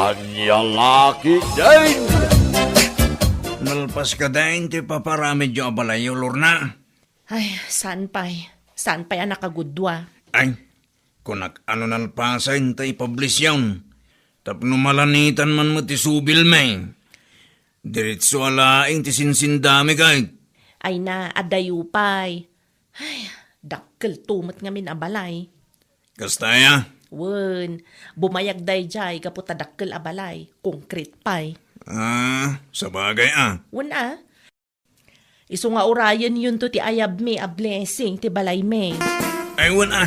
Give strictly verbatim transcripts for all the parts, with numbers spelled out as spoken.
Ania la ketdin? Nalpas ketdin ti paparamidyo a balayyo, Lorna? Ay, saan pay. Saan pay a nakagudua. Ay, kunak a no nalpasen ta ipublish yon. Tapno malanitan man met ti subilmi. Diretso a laeng ti sinsindami ket. Ay na, adayo pay. Ay, dakkelto met ngamin a balay. Kasta aya? Wen, bumayag daydiay gapu ta dakkel a balay, konkret pay. Ah, sabagay a. Wen a. Isu nga urayenyon to ti ayabmi a blessing ti balaymi. Ay, wen a.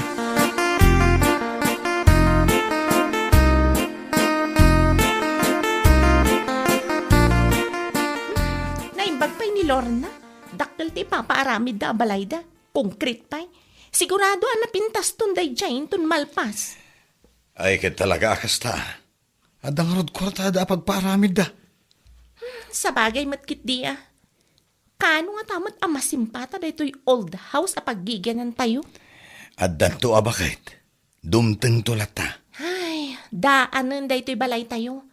Naimbag pay ni Lorna. Dakkel ti ipapaaramidda a balayda. Konkret pay. Sigurado a napintaston daydiay inton malpas. Ay, ket talaga a kasta. Adda ngarud kuartada a pagpaaramidda. Hmm, sabagay met ketdi a. Kaano ngata met a masimpata daytoy old house a paggigianantayo? Addanto a baket. Dumtengto latta. Ay, daanen daytoy balaytayo.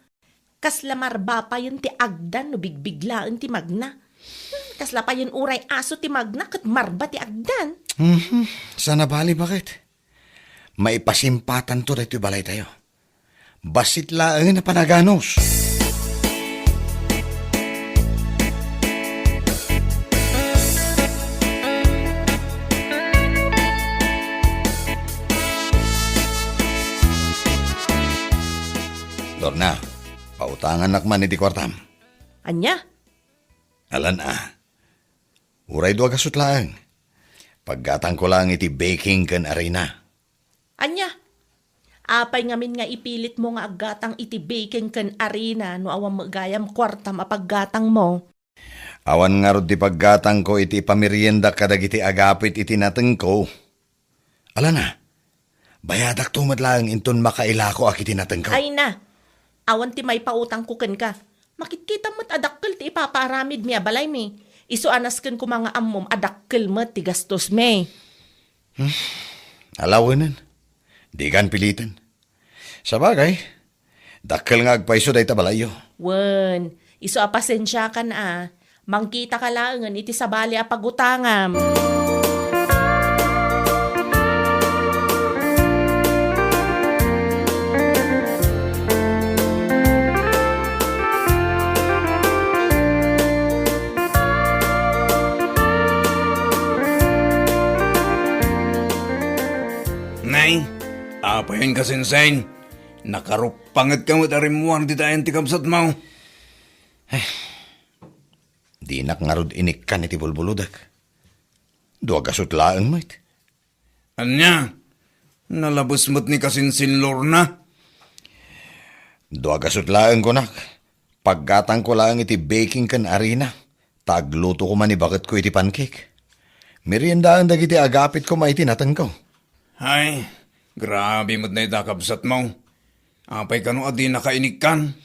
Kasla marba payen ti agdan no bigbiglaen ti magna. Hmm, kasla payen uray aso ti magna ket marba ti agdan. Mhm. Saan a bali, baket? Maipasimpatanto daytoy balaytayo. Bassit laengen a panaganus. Lorna, pautangannak man iti kuartam. Ania? Alan a. Uray dua gasut laeng. Paggatangko laeng iti baking ken arina. Ania? Apay ngamin nga ipilitmo nga aggatang iti baking ken arina no awan met gayam kuartam a paggatangmo? Awan ngarud ti paggatangko iti ipameriendak kadagiti agapit iti natengko. Alana, bayadakto met laeng inton makailakoak iti natengko. Ay na, awan ti maipautangko kenka. Makitkitam met a dakkel ti ipapaaramidmi a balaymi. Isu a nasken koma nga ammom a dakkel met ti gastosmi. Hmm. Alawenen. Dikan piliten. Sabagay, dakkel nga agpayso dayta balayyo. Wen, isu a pasensiakan a, mangkitaka laengen iti sabali a pagutangam. Nay, apayen ka, Sensei? Nakaruppangetka met a rimmuar dita ayan ti kabsatmo. Eh, dinak ngarud inikkan iti bulbulodek. Dua gasut laeng met. Ania? Nalabes met ni kasinsinlorna? Dua gasut laeng, kunak. Paggatangko laeng iti baking ken arina, ta agluto koma ni baketko iti pancake. Meriendaen dagiti agapit koma iti natengko. Ay, grabe met dayta kabsatmo. Apay kano a dinaka inikkan?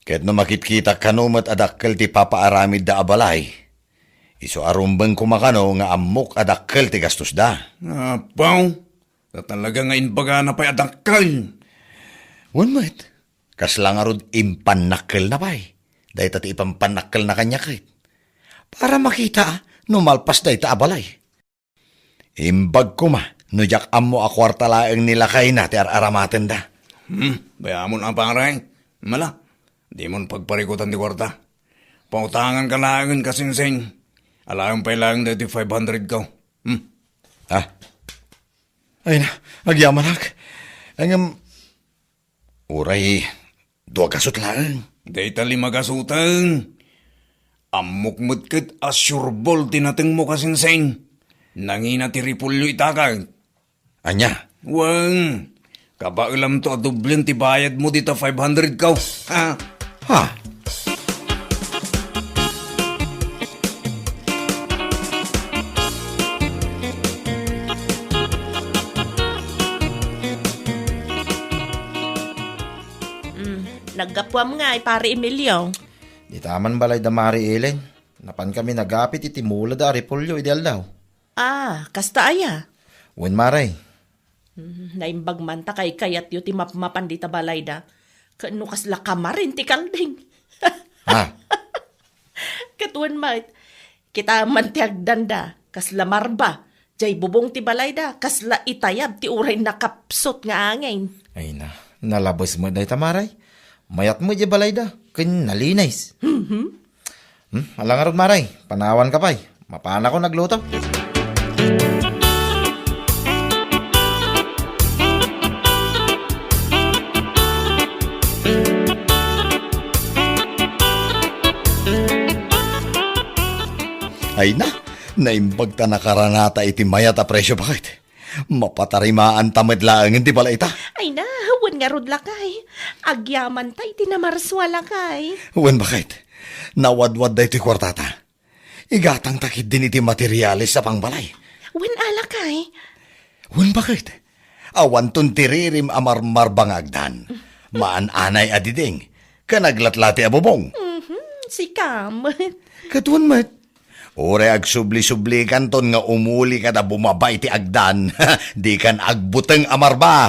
Ket no makitkitak kano met a dakkel ti papaaramidda a balay, isu a rumbeng koma kano nga ammok a dakkel ti gastosda. Apaw, ta talaga nga imbagana pay a dakkel. Wen met, kasla ngarud impannakkelna pay. Dayta ti ipampannakkelna kaniak ket. Para makita no malpas dayta a balay. Imbag koma no diak ammo a kuarta laeng ni lakayna ti ar-aramatenda. Hmm, bay-amon a, pare. Mala, dimon pagparikutan ti kuarta. Pautanganka laengen, kasinsin. Alaem pay laeng daytoy five hundred ko. Hmm. Ah. Ay na, agyamanak. Ngem, uray dua gasut laeng. Dayta lima gasuten. Ammok met ket a sureball ti natengmo, kasinsin. Nangina ti repolyo ita ket. Ania? Wen, kabaelamto a doblen ti bayadmo dita five hundred ko. Ha? Ha? Mm, naggapuam ngay, Pare Emilio. Dita man balay da Mari Ellen. Napankami nagapit iti mula da a repolyo idi aldaw. Ah, kasta aya? Wen, Mare. Hmm, naimbag man ta kaykayatyo ti mapmapan dita balayda. Ken no kasla kamarin ti kalding. Ha? Ket wen met, kitaem man ti agdanda, kasla marba, jay bubong ti balayda, kasla itayab ti uray nakapsut nga angin. Ay na, nalabes met dayta, Maray. Mayat met jay balayda, ken nalinis. Mhm. Hmm, ala ngarud, Maray, panawanka pay. Mapanakon agluto. Ay na, naimbag ta nakaranata iti mayat a presio, baket. Mapatarimaanta met laengen ti balayta. Ay na, wen ngarud, lakay. Agyamanta iti namarsua, lakay. Wen, baket. Nawadwad daytoy kuartata. Igatangta ketdin iti materiales a pangbalay. Wen, lakay. Wen, baket. Awanton ti ririm a marmarba nga agdan. Maan-anay a diding. Ken aglatlati a bubong. Mhm, sika met. Ket wen met. Uray agsubli-sublikanton nga umuli kada bumaba iti agdan, dikan agbuteng a marba.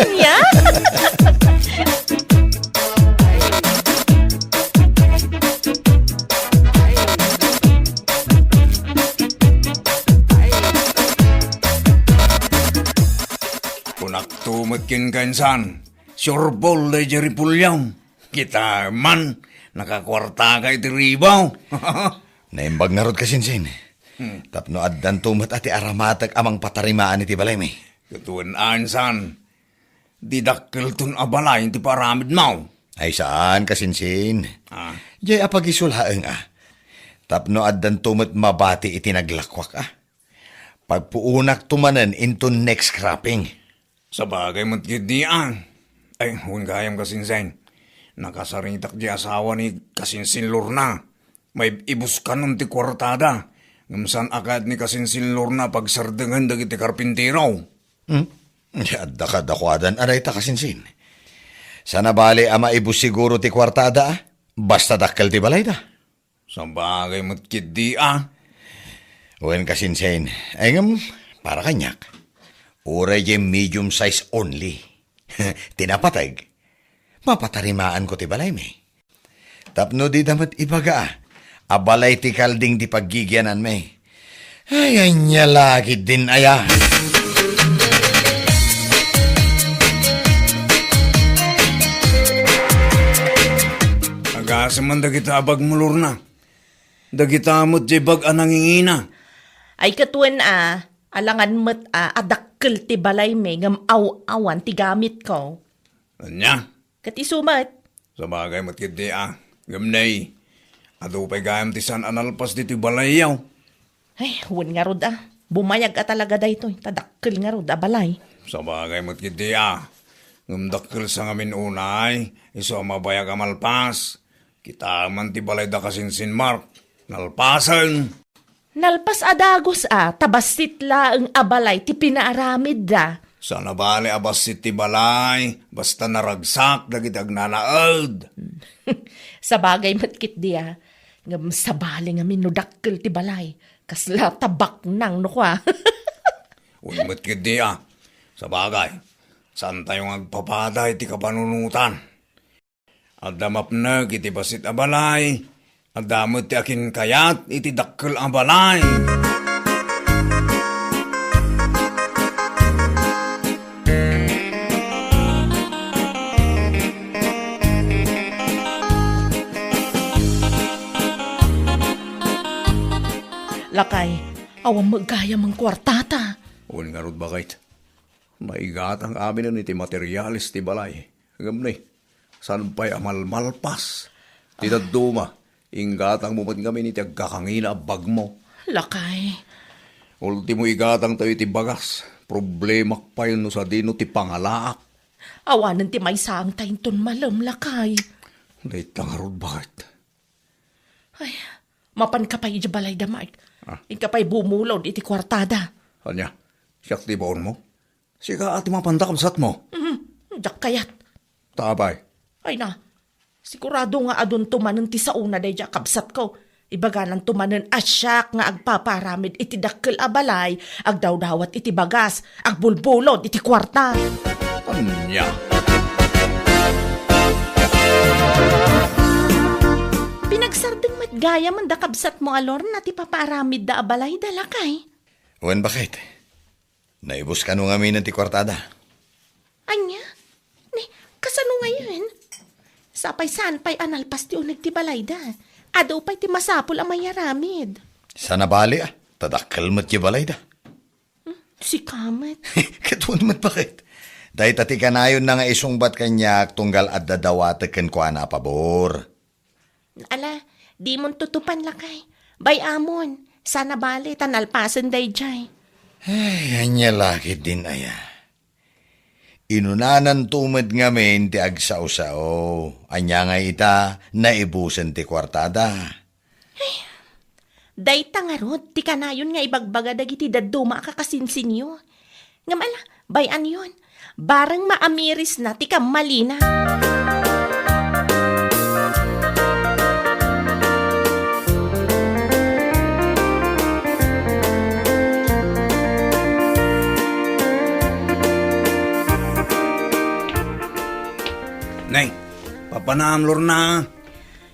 Ania? Kunakto met kenka, insan, surebol daydiay repolyo. Kitaem man, nakakuartaka iti ribaw. Naimbag ngarud, kasinsin. Hmm. Tapno addanto met a ti aramatek a mangpatarimaan iti balaymi. Ket wen, insan, didakkelton a balay ti paaramidmo. Ay saan, kasinsin. Ah. Jay a pagisulaeng a. Tapno addanto met mabati iti naglakuak a. Pagpuonakto manen inton next cropping. Sabagay met ketdi a. Ay, wen gayam, kasinsin. Nakasaritak ti asawa ni kasinsin Lorna. Maib-ibuskanon ti kuartada. Ngem saan a kayat ni kasinsin Lorna a pagsardengen dagiti karpintero. Hmm? Di adda kadakuadan a dayta, kasinsin. Saan a bali a maibus siguro ti kuartada a. Basta dakkel ti balayda. Sabagay met ketdi a. Wen, kasinsin, ay ngem, para kaniak, uray jay medium size only. Ti napateg, mapatarimaanko ti balaymi. Tapno dida met ibaga a, a balay ti kalding ti paggigiananmi. Ay, ania la ketdin aya. Agasem man dagita a bagmo, Lorna. Dagita met jay bag a nangingina. Ay, ket wen a, alangan met a, a dakkel ti balaymi ngem aw-awan ti gamitko. Ania? Ket isu met. Sabagay met ketdi a. Ngem nay, adu pay gayam ti saan a nalpas ditoy balayyo. Ay, wen ngarud a. Bumayag a talaga daytoy, ta dakkel ngarud a balay. Sabagay met ketdi a. Ngem dakkel sa ngamin unay, isu a mabayag a malpas. Kitaem man ti balayda, kasinsin Mark. Nalpasen. Nalpas a dagus a, ta bassit laeng a balay ti pinaaramidda. Saan a bali a bassit ti balay, basta naragsak dagiti agnanaed. Sabagay met ketdi a. Ngem sabali ngamin no dakkel ti balay. Kasla ta baknang no kua. Wen met ketdi a. Sabagay, saantayo nga agpapada iti kapanunotan. Adda mapnek iti bassit a balay, adda met ti akinkayat iti dakkel a balay. Lakay, awan met gayam a kuartata. Wen ngarud, baket. Maigatang aminen iti materiales ti balay. Ngem ni, saan pay a malmalpas? Ti dadduma, inggatangmo met ngamin iti agkakangina a bagmo. Lakay. Ultimo, igatangtayo iti bagas. Problemak pay no sadino ti pangalaak. Awanen ti maysaangta inton malem, lakay. Dayta ngarud, baket. Ay, mapanka pay idiay balayda, Mark. Ah. Inka pay bumulod iti kuartada. Ania? Siak ti baonmo? Sika a ti mapanda, kabsatmo? Mhm, diak kayat. Ta apay? Ay na, sigurado nga adunto manen ti saona daydiay a kabsatko. Ibagananto manen a siak nga agpapaaramid iti dakkel a balay, agdawdawat iti bagas, agbulbulod iti kuarta. Ania? Gayamen da kabsatmo a Lorna ti papaaramidda a balayda, lakay. Wen, baket. Naibus kano ngamin ti kuartada? Ania? Ni, kasano ngayen? Sapay saan pay a nalpas ti uneg ti balayda. Adu pay ti masapul a mayaramid. Saan a bali, a, ta dakkel met ti balayda. Hmm, sika met. Ket wen met, baket. Dayta ti kanayonna nga isungbat kaniak tunggal adda dawatek kenkuana a pabor. Ala, dimon tutupan, lakay. Bay-amon, saan a bali ta nalpasen daydiay. Ay, ania la ketdin aya. Inunananto met ngamin ti agsao-sao. Ania nga ita, naibusen ti kuartada. Dayta ngarud ti kanayon nga ibagbaga dagiti dadduma a kakasinsinyo. Ngem ala, bay-anyon, bareng maamirisna ti kammalina. Nay, papanam, Lorna.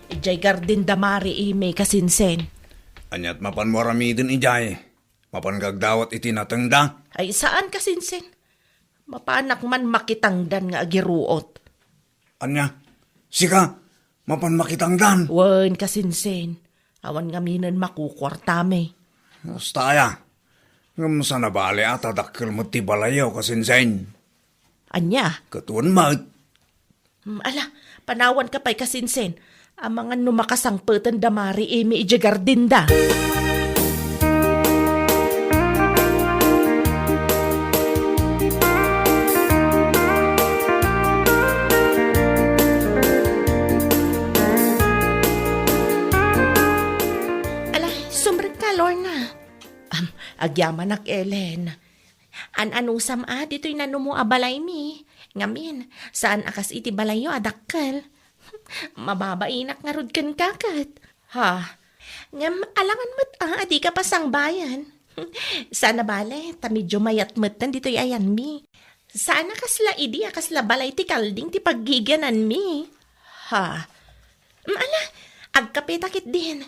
Idiay garden da Mari Imi, kasinsin. Aniat mapanmo aramiden idiay? Mapan nga agdawat iti natengda? Ay, saan, kasinsin. Mapanak man makitangdan nga agiruot. Ania? Sika, mapan makitangdan? Wen, kasinsin. Awan ngaminen makukuartami. Hasta aya. Ngem saan a bali a ta dakkel met ti balayyo, kasinsin. Ania? Ket wen met. Hmm, ala, panawanka pay, kasinsin. Amangan no makasangpeten da Mari Imi idiay gardinda. Ala, sumrekka, Lorna. Am, agyamanak, Ellen. An-anusam a ditoy nanumo a balaymi. Ngamin, saan a kas iti balayyo a dakkel. Mababainak ngarud kenka ket. Ha? Ngem alangan met a, a dika pasangbayan. Saan a bale, ta medyo mayat metten ditoy ayanmi. Saan a kasla idi a kasla balay ti kalding ti paggigiananmi. Ha? Mm, ala, agkapeta ketdin.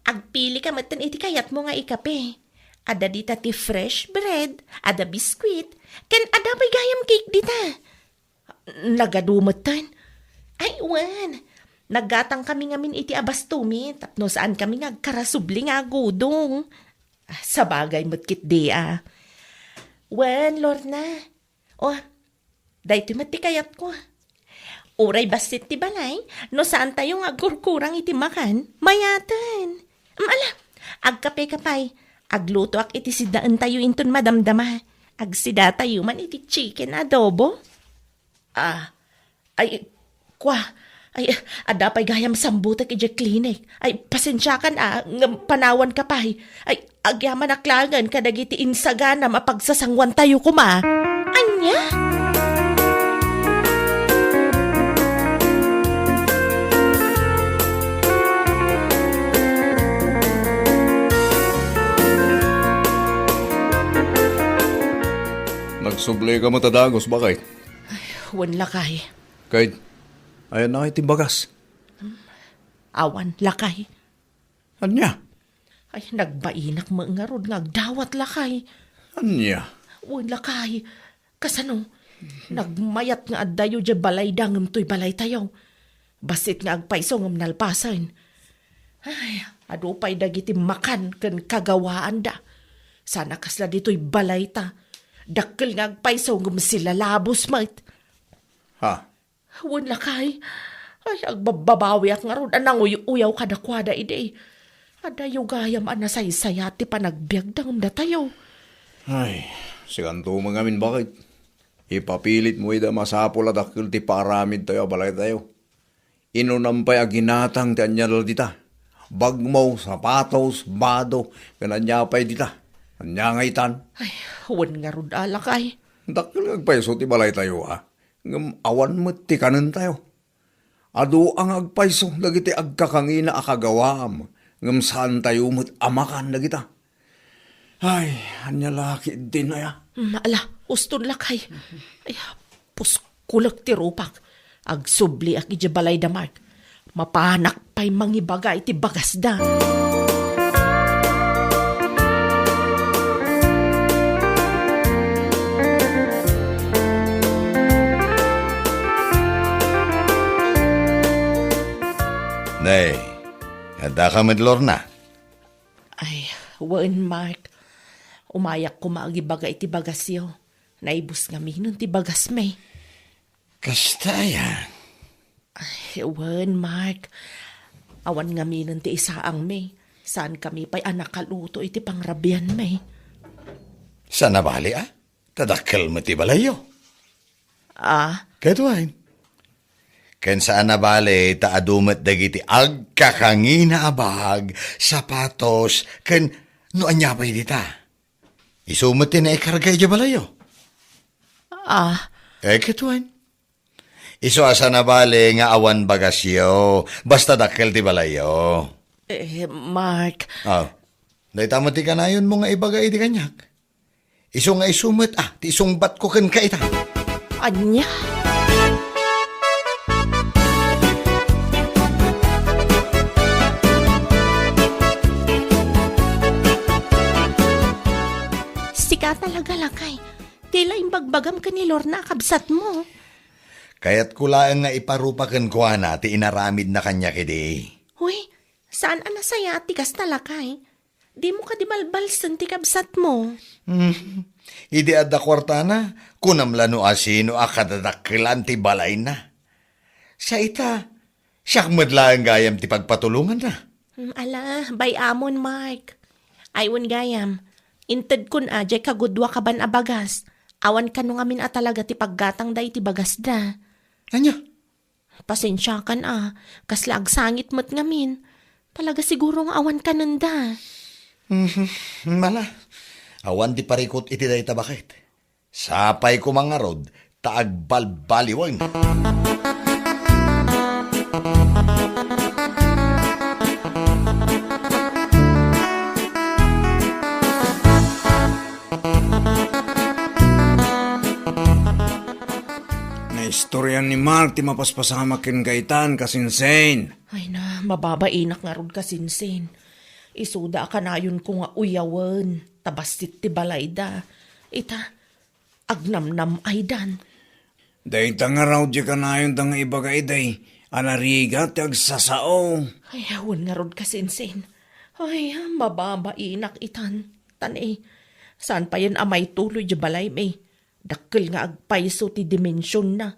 Agpilika metten iti kayatmo nga ikape. Adda dita ti fresh bread, adda biskuit, ken adda pay gayam cake dita. Nagadu metten. Ay, wen. Naggatangkami ngamin iti abastomi tapno saankami nga agkarasubli nga agudong. Ah, sabagay met ketdi a. Wen, Lorna. O, daytoy met ti kayatko. Uray bassit ti balay, no saantayo nga agkurkurang iti makan, mayaten. Am, ala, agkapeka pay. Aglutoak iti sidaentayo inton madamdama. Agsidatayo man iti chicken adobo. Ah, ay, kua, ay, adda pay gayam sambutek idiay klinik. Ay, pasensiakan a, ngem panawanka pay. Ay, agyamanak laengen kadagiti insaganam a pagsasanguantayo koma. Ania? Nagsublika met a dagus, baket? Ay, wen lakay. Ket, ayanna ngay ti bagas? Awan, lakay. Ania? Ay, nagbainak met ngarud nga agdawat, lakay. Ania? Wen, lakay. Kasano? Nagmayat nga addayo diay balayda ngem toy balaytayo. Bassit nga agpayso ngem nalpasen. Ay, adu pay dagiti makan ken kagawaanda. Saan a kasla ditoy balayta. Dakkel nga agpayso ngem silalabos met. Ha? Wen, lakay. Ay, agbabbabawiak ngarud a nanguy-uyaw kadakuada idi. Adayo gayam a nasaysayat ti panagbiagda ngem datayo. Ay, sikanto met ngamin, baket. Ipapilitmo ida, masapul a dakkel ti paaramidtayo a balaytayo. Inunam pay a ginatang ti ania la dita. Bagmo, sapatos, bado, ken ania pay dita. Ania nga itan? Ay, wen ngarud a, lakay. Dakkel nga agpayso ti balaytayo, a. Ngem awan met ti kanentayo. Adu a nga agpayso dagiti agkakangina a kagawaam, ngem saantayo met a makan dagita. Ay, ania la ketdin aya? Mm, ala, uston lakay. Ay, puskulek ti rupak. Agsubliak idiay balayda Mark. Mapanak pay mangibaga iti bagasda. Nay, addaka met, Lorna? Ay, wen, Mark. Umayak koma agibaga iti bagasyo. Naibus ngaminen ti bagasmi. Kasta aya? Ay, wen, Mark. Awan ngaminen ti isaangmi. Saankami pay a nakaluto iti pangrabianmi. Saan a bale, a? Ta dakkel met ti balayyo. Ah? Ket wen. Ken saan a bale ta adu met dagiti agkakangina a bag, sapatos, ken no ania pay dita. Isu met ti naikarga idiay balayyo. Ah. Eh, ket wen. Isu a saan a bale nga awan bagasyo, basta dakkel ti balayyo. Eh, Mark. Ah, dayta met ti kanayonmo nga ibaga idi kaniak. Isu nga isu met, a, ti isungbatko kenka ita. Ania? Sika talaga, lakay. Ti la imbagbagam ken ni Lorna a kabsatmo. Kayatko laeng nga iparupa kenkuana ti inaramidna kaniak idi. Uy, saan a nasayaat ti kasta, lakay. Dimo kadi balbalsen ti kabsatmo? Hmm. Idi adda kuartana, kunam la no asino a kadadakkelan ti balayna. Sa ita, siak met laeng gayam ti pagpatulonganna. Hmm, ala, bay-amon, Mark. Ay, wen gayam. Intedkon a, diay kagudua kaban a bagas. Awan kano ngamin a talaga ti paggatangda iti bagasda. Ania? Pasensiakan a, kasla agsangit met ngamin. Talaga siguro nga awan kanenda. Mhm, mala. Awan ti parikut iti dayta baket. Sapay koma ngarud ta agbalbaliwen. Naistorian ni Mark ti mapaspasamak ken Gaetan, kasinsin. Ay na, mababainak ngarud, kasinsin. Isuda a kanayonko nga uyawen, ta bassit ti balayda. Ita, agnamnam-aydan. Dayta ngarud ti kanayonda nga ibaga idi a narigat ti agsasao. Ay, wen ngarud, kasinsin. Ay, mababainak itan. Tan, eh, saan payen a maituloy di balaymi? Dakkel nga agpayso ti dimensionna.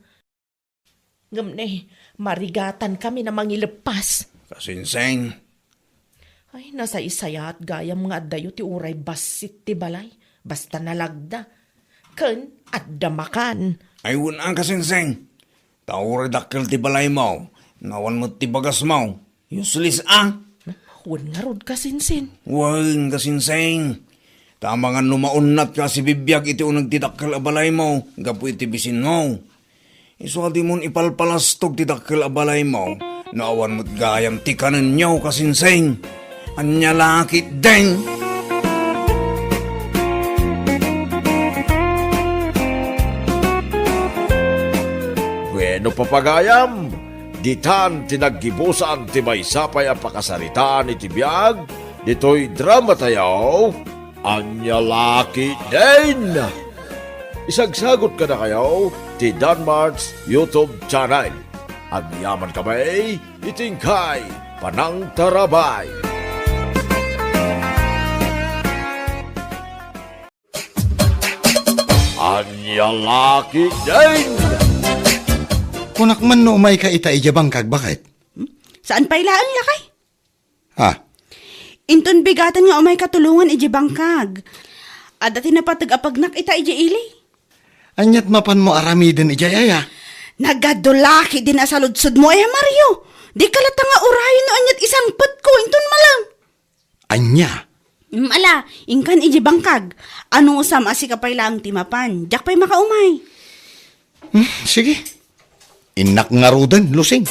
Ngem ne, marigatankami a mangileppas. Kasinsin. Ay, nasaysayaat gayam nga addayo ti uray bassit ti balay, basta nalagda. Ken adda makan. Ay, wen a, kasinsin. Ta uray dakkel ti balaymo, no awan met ti bagasmo. Useless a. Wen ngarud, kasinsin. Wen, kasinsin. Ta amangan no maunnatka a sibibiag iti uneg ti dakkel a balaymo gapu iti bisinmo. Isu a dimon ipalpalastog ti dakkel a balaymo no awan met gayam ti kanenyo, kasinsin. Ania la ketdin? Bueno, papagayam, ditan ti naggibusan ti maysa pay a pakasaritaan iti biag ditoy dramatayo, Ania la ketdin? Isagsagut kadakayo ti Danmart's YouTube channel. Agyamankami iti inkay panangtarabay. Ania la ketdin? Kunak man no umayka ita idiay bangkag, baket? Hmm? Saan pay laeng, lakay? Ha? Inton bigaten nga umayka tulongan idiay bangkag. Adda ti napateg a pagnak ita idiay ili. Aniat mapanmo aramiden idiay aya? Nagadu la ketdin a saludsodmo aya, Mario. Dika latta nga urayen no aniat isangpetko inton malem. Ania? Mm, ala, inkan idiay bangkag. Anusam a sika pay laeng ti mapan. Diak pay makaumay. Hmm, sige. Innak ngaruden, Lusing.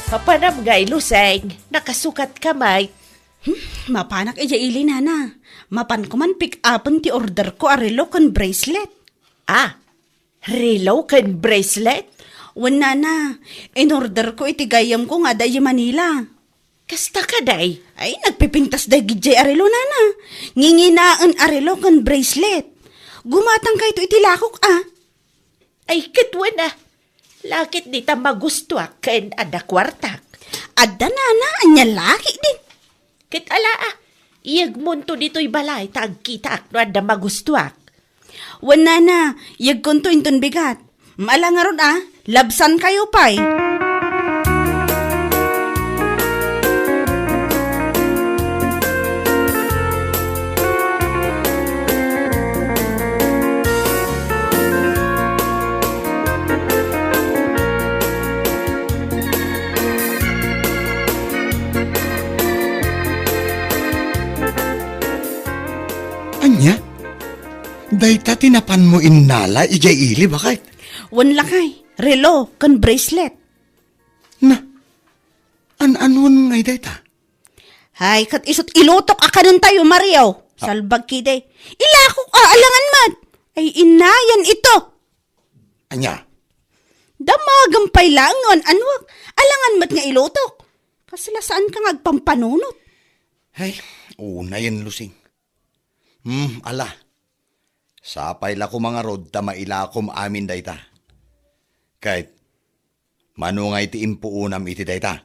Mapanam ngay, Luseng. Nakasukat ka, may. Hmm, mapanak idiay ili, nana. Mapan ko man pick-upen ti order ko a relo ken bracelet. Ah, relo ken bracelet? Wen, nana. In-order ko iti gayyem ko nga adda idiay Manila. Kasta kadi? Ay, nagpipintas dagiti a relo, nana. Nginginaen a relo ken bracelet. Gumatang kayto iti lakok, a. Ay, ket wen a. Lakit dita magustuak ken adda kuartak. Adda, nana, ania lakit di. Ket ala a, iyegmonto ditoy balay ta agkitaak no adda magustuak. Wen, nana, iyegkonto inton bigat. Ala ngarud a, labsankayo pay. Ania? Dayta ti napanmo innala idiay ili, baket? Wen, lakay, relo ken bracelet. Na, an-anuan ngay dayta? Hay, ket isut' ilutok a kanentayo, Mario. Ah. Salbag kidi. Ilakok a, alangan met. Ay, inayan ito. Ania? Damagem pay laeng nga an-anuak. Alangan met nga ilutok. Kasla saanka nga agpampanunot. Hay, unayen, Lusing. Hmm, ala. Sapay la koma ngarud ta mailakom amin dayta. Ket, mano ngay ti impuonam iti dayta?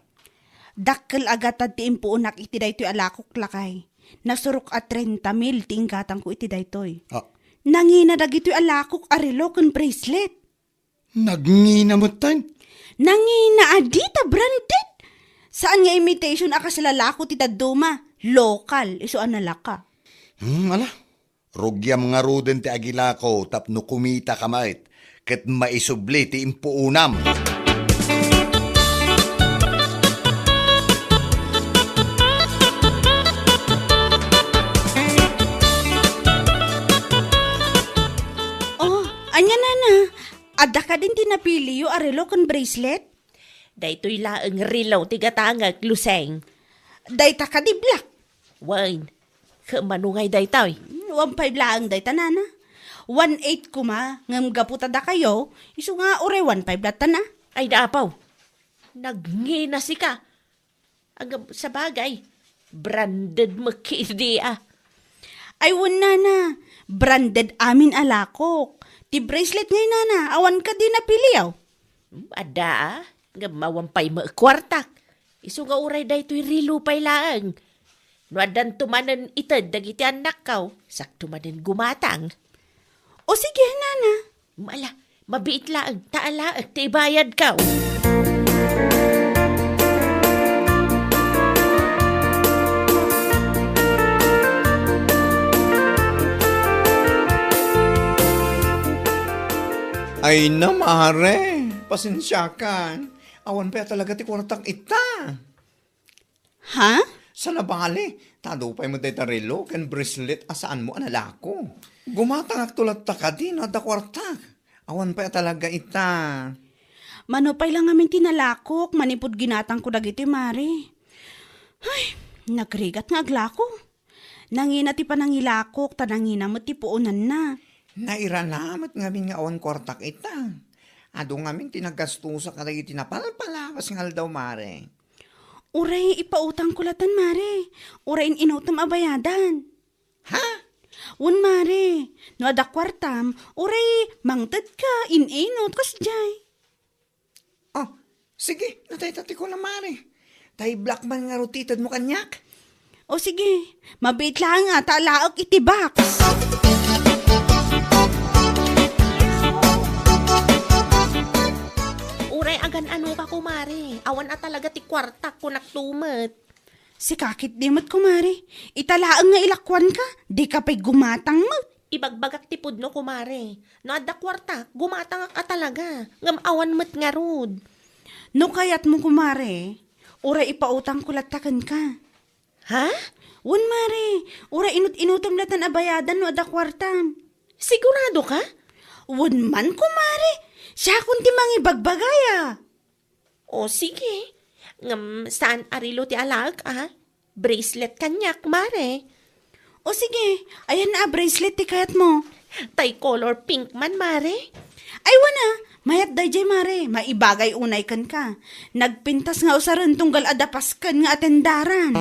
Dakkel a gatad ti impuonak iti daytoy a lakok, lakay. Nasurok a trenta mil ti inggatangko iti daytoy. Ah. Nangina dagitoy a lakok a relo ken bracelet. Nangina metten? Nangina a dita branded. Saan nga imitation a kasla lako ti dadduma. Lokal, isu a nalaka. Hmm, ala. Rugiam ngaruden ti agilako tapno kumitaka met ket maisubli ti impuonam. Oh, ania, nana? Adda kadin ti napiliyo a relo ken bracelet? Daytoy laeng relo ti gatangek, Luseng. Dayta kadi, Black? Wen, ket mano ngay daytoy? One five laeng dayta, nana. One eight koma, ngem gapu ta dakayo, isu nga uray one five latta na. Ay, da, apaw. Nagngina sika. Agab-, sabagay, branded met kidi a. Ay, wen, nana, branded amin a lakok. Ti bracelet ngay, nana, awan kadi napiliyo? Hmm, adda a, ngem awan pay met kuartak. Isu nga uray daytoy relo pay laeng. No addanto manen ited dagiti annakko, sakto manen gumatang. O sige, nana. Ala, mabiit laeng, ta alaek ti ibayadko. Ay na, mare, pasensiakan. Awan pay a talaga ti kuartak ita. Ha? Saan a bale, ta adu pay met dayta relo ken bracelet a saanmo a nalako. Gumatangakto latta kadi no adda kuartak. Awan pay a talaga ita. Mano pay la ngamin ti nalakok manipud ginatangko dagiti, mare. Ay, nagrigat nga aglako. Nangina ti panangilakok, ta nangina met ti puonanna. Nairana met ngamin nga awan kuartak ita. Adu ngamin ti nagastosak kadagiti napalpalabas nga aldaw, mare. Uray ipautangko latan, mare. Uray in-inutem a bayadan. Ha? Wen, mare. No adda kuartam, uray mangtedka, in-inut, kasdiay. Oh, sige, natay ta ti kuna, mare. Ta i-block man ngarud ti itedmo kaniak. O sige, mabiit laeng a ta alaek iti box. Uray agan-anoka, kumare. Awan a talaga ti kuartak, kunak tumet. Sika ketdi met, kumare. Ita laeng nga ilakuanka, dika pay gumatang met. Ibagbagak ti pudno, kumare. No adda kuartak, gumatangak a talaga. Ngem awan met ngarud. No kayatmo, kumare, uray ipautangko latta kenka. Ha? Wen, mare, uray inut-inutem latan a bayadan no adda kuartam. Sigurado ka? Wen man, kumare. Siakon ti mangibagbagaya. O, sige. Ngem saan a relo ti alaek, a? Bracelet kaniak, mare. O sige, ayanna a bracelet ti kayatmo. Tay color pink man, mare. Ay, wana, mayat daydiay, mare. Maibagay unay kenka. Nagpintas nga usaren tunggal adda pasken nga atendaran.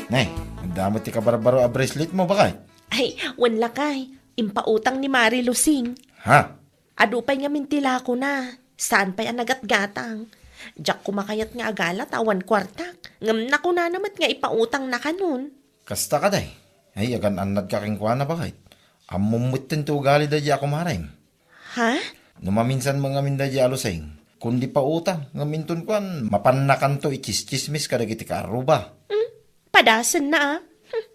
Nay, adda met ti kabarbaro a bracelet mo, bakay? Ay, wen lakay. Impautang ni Mare Lusing. Ha? Adu pay ngamin ti lakona. Saan pay a nagatgatang. Diak koma kayat nga agala ta awan kuartak. Ngem nakunana met nga ipautangna kanon. Kasta kadi. Ay, agan-annadka kenkuana, bakay. Ammom metten ti ugali daydiay a kumarem. Ha? No maminsan met ngamin daydiay a Lusing, kundi pautang, ngem inton kuan, mapannakanto ichischismis kadagiti kaarruba. Hmm? Padasenna, a. Hmm.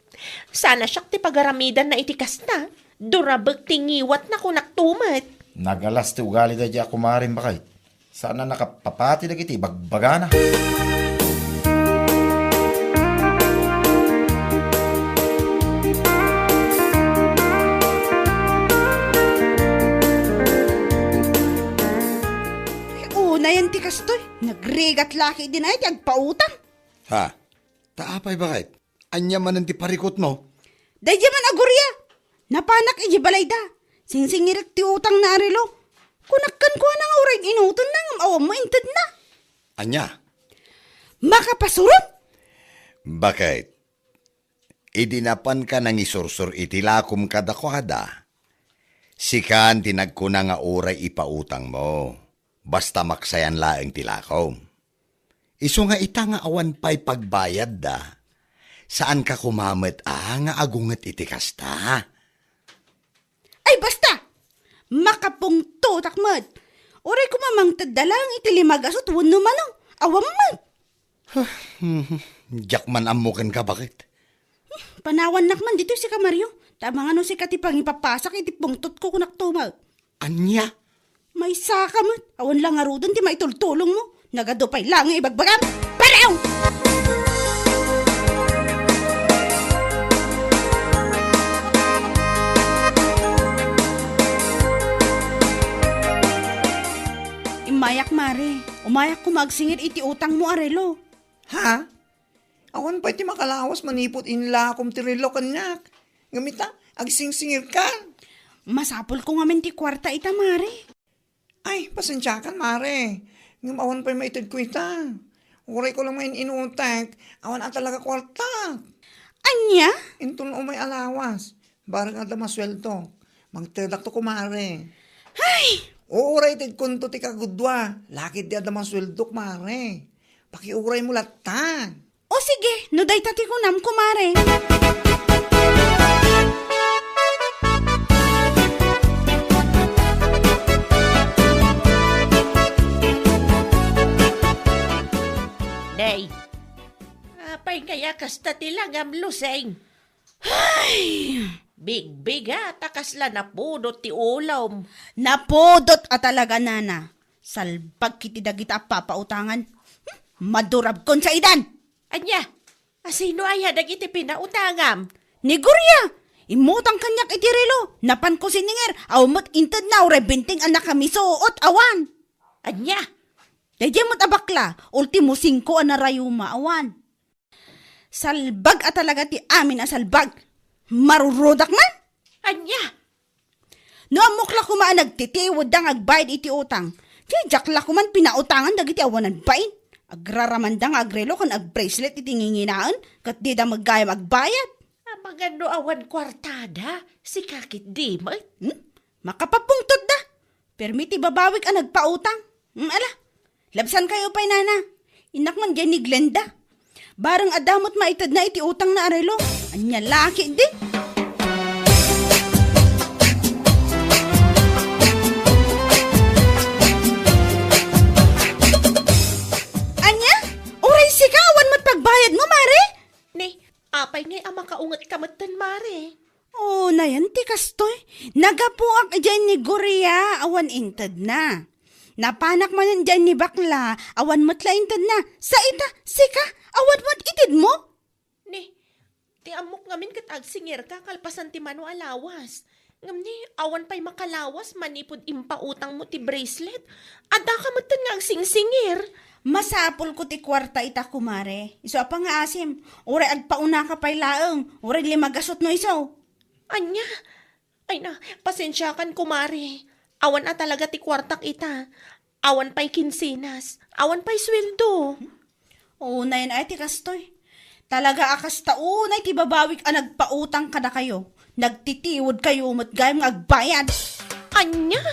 Saan a siak ti pagaramidanna iti kasta. Durabek ti ngiwatna, kunakto met. Nagalas ti ugali daydiay a kumarem, bakay. Saan a nakapapati dagiti ibagbagana. Unayen ti kastoy, nagrigat la ketdin ay ti agpautang. Ha? Ta apay, bakay? Ania manen ti parikutmo? Daydiay man a Guria. Napanak idiay balayda. Singsingirek ti utangna a relo. Kunak kenkuana nga uray inutonna ngem awan maintedna. Ania? Makapasurot? Bakay? Idi napanka nangisursor iti lakom kadakuada, sikan ti nagkuna nga uray ipautangmo. Basta maksayan laeng ti lakom. Isu nga ita nga awan pay pagbayadda, saanka koma met a nga agunget iti kasta. Ay, basta! Makapungtotak met. Uray koma mangtedda laeng iti lima gasut wenno mano. Awan met. Diak man ammo kenka, bakay. Panawannak man ditoy sika, Mario. Ta amangan no sika ti pangipapasak iti pungtotko, kunakto met. Ania? Maysaka met. Awan la ngaruden ti maitultulongmo. Nagadu pay laeng nga ibagbagam. Parew! Immayak, mare. Umayak koma agsingir iti utangmo a relo. Ha? Awan pay ti makalawas manipud inlakom ti relo kaniak. Ngem ita, agsingsingirkan. Masapulko ngamin ti kuarta ita, mare. Ay, pasensiakan, mare. Ngem awan pay maitedko ita. Urayko la nga in-inutek, awan a talaga kuartak. Ania? Inton umay a lawas, bareng adda masueldok, mangtedakto, kumare. Ay! Uray tedkonto ti kagudua, lakit di adda masueldok, mare. Pakiuraymo latta. O sige, no dayta ti kunam, kumare. Day, apay kaya kasta ti langam, Lusing? Ay! Bigbigat a kasla napudot ti ulom. Napudot a talaga, nana. Salbag kiti dagita a papautangan. Hmm, madurabkon saidan! Ania? Asino aya dagiti pinautangam? Ni Gloria! Immutang kaniak iti relo. Napanko siningir, awan met intedna, uray benteng a nakamisuot, awan. Ania? Daydiay met a bakla, ultimo singko a narayuma, awan. Salbag a talaga ti amin a salbag. Marurudak man! Ania? No ammok la koma a nagtitiwedda nga agbayad iti utang, diak la koman pinautangan dagiti awanan bain. Agraramanda nga agrelo ken agbracelet iti nginginaen, ket dida met gayam agbayad. Amangan no awan kuartada, sika ketdi met. Hmm? Makapapungtotda. Permi ti babawik a nagpautang. Hmm, ala, labsankayo pay, nana. Innak man diay ni Glenda. Bareng adda met maitedna iti utangna a relo. Ania la ketdi? Ania? Uray sika, awan met pagbayadmo, mare? Ni, apay ngay a makaungetka metten, mare? O, nayan ti kastoy. Nagapuak idiay ni Gloria, awan intedna. Napanak manen diay ni bakla, awan met la intedna. Sa ita, sika, awan met itedmo? Ni, ti ammok ngamin ket agsingirka kalpasan ti mano a lawas. Ngem ni, awan pay makalawas manipud impautangmo ti bracelet. Addaka metten nga agsingsingir. Masapulko ti kuarta ita, kumare. Isu a pangngaasim, uray agpaunaka pay laeng, uray lima gasutno isu. Ania? Ay na, pasensiakan, kumare. Awan a talaga ti kuartak ita. Awan pay kinsenas. Awan pay sueldo. Unayen ay ti kastoy. Talaga a kasta unay ti babawik a nagpautang kadakayo. Nagtitiwod kayo met gayam nga agbayad. Ania?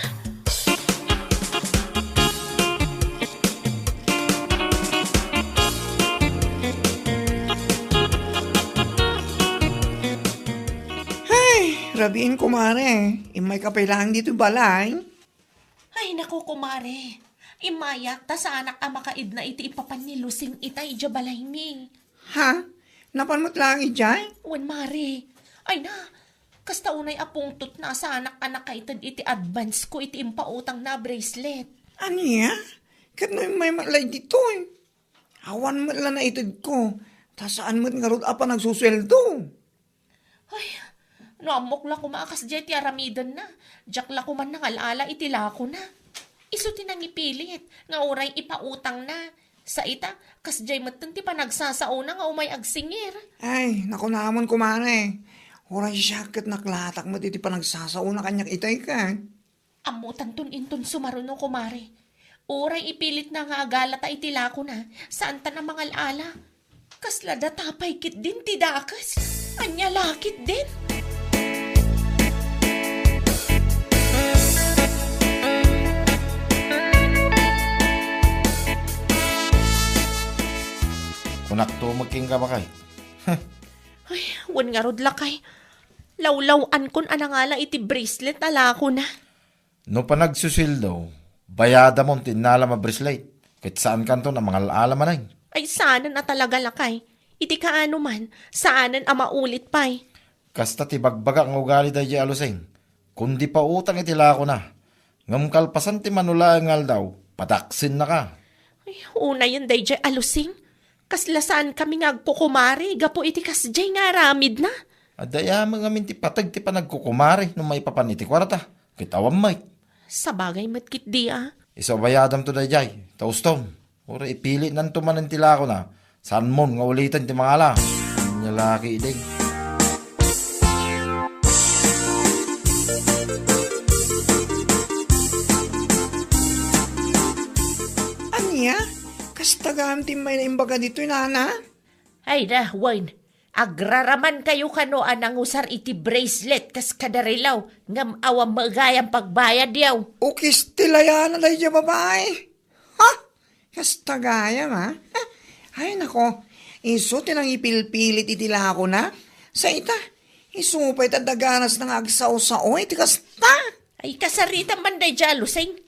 Hay, rabiin, kumare. Immayka pay laeng ditoy balay. Ay, naku, kumare. Immayak, ta saanak a makaidna iti ipapan ni Lusing ita idiay balaymi. Ha? Napan met laeng idiay? Wen, mare. Ay na, kasta unay a pungtotna, saanak a nakaited iti advance ko iti impautangna a bracelet. Ania? Ket no immay met la ditoy? Awan met la naitedko, ta saan met ngarud a panagsusueldo. Ay, no ammok la koma a kasdiay ti aramidenna, diak la koma nangal-ala iti lakona. Isu ti nangipilit nga uray ipautangna. Sa ita, kasdiay metten ti panagsasaona nga umay agsingir. Ay, nakunamon, kumare. Uray siak ket naklatak met iti panagsasaona kaniak itay ket. Ammotanton inton sumaruno, kumare. Uray ipilitna nga agalata iti lakona, saantan a mangal-ala. Kasla data pay ketdin ti dakes. Ania la ketdin? Kunakto met kenka, baket. Ay, wen ngarud, lakay. Lawlaw-ankon a nangala iti bracelet a lakona. No panagsusueldo, bayadamon ti innalam a bracelet, ket saankanton a mangal-ala manen. Ay, saanen a talaga, lakay. Iti kaano man, saanen a maulit pay. Kasta ti bagbagak nga ugali daydiay a Lusing. Kun di pautang iti lakona, ngem kalpasan ti mano laeng nga aldaw, pataksennaka. Ay, unayen daydiay a Lusing. Kasla saankami nga agkukumare gapu iti kasdiay nga aramidna. Adda aya met ngamin ti pateg ti panagkukumare no maipapan iti kuarta, ket awan met. Sabagay met ketdi a. Isu a bayadamto daydiay, ta ustom. Uray ipilitnanto manen ti lakona, saanmon nga uliten ti mangala. Ania la ketdin? Ania? Kasta gayam ti immayna imbaga ditoy, nana? Ay da, wen, agraramankayo kano a nangusar iti bracelet kas kada relo, ngem awan met gayam pagbayadyo. Ukis ti layana daydiay a babai. Ha? Kasta gayam, a? Ay, nako. Isu ti nangipilpilit iti lakona. Sa ita, isu pay ta daganasna nga agsao-sao iti kasta. Ay, kasaritam man daydiay a Lusing.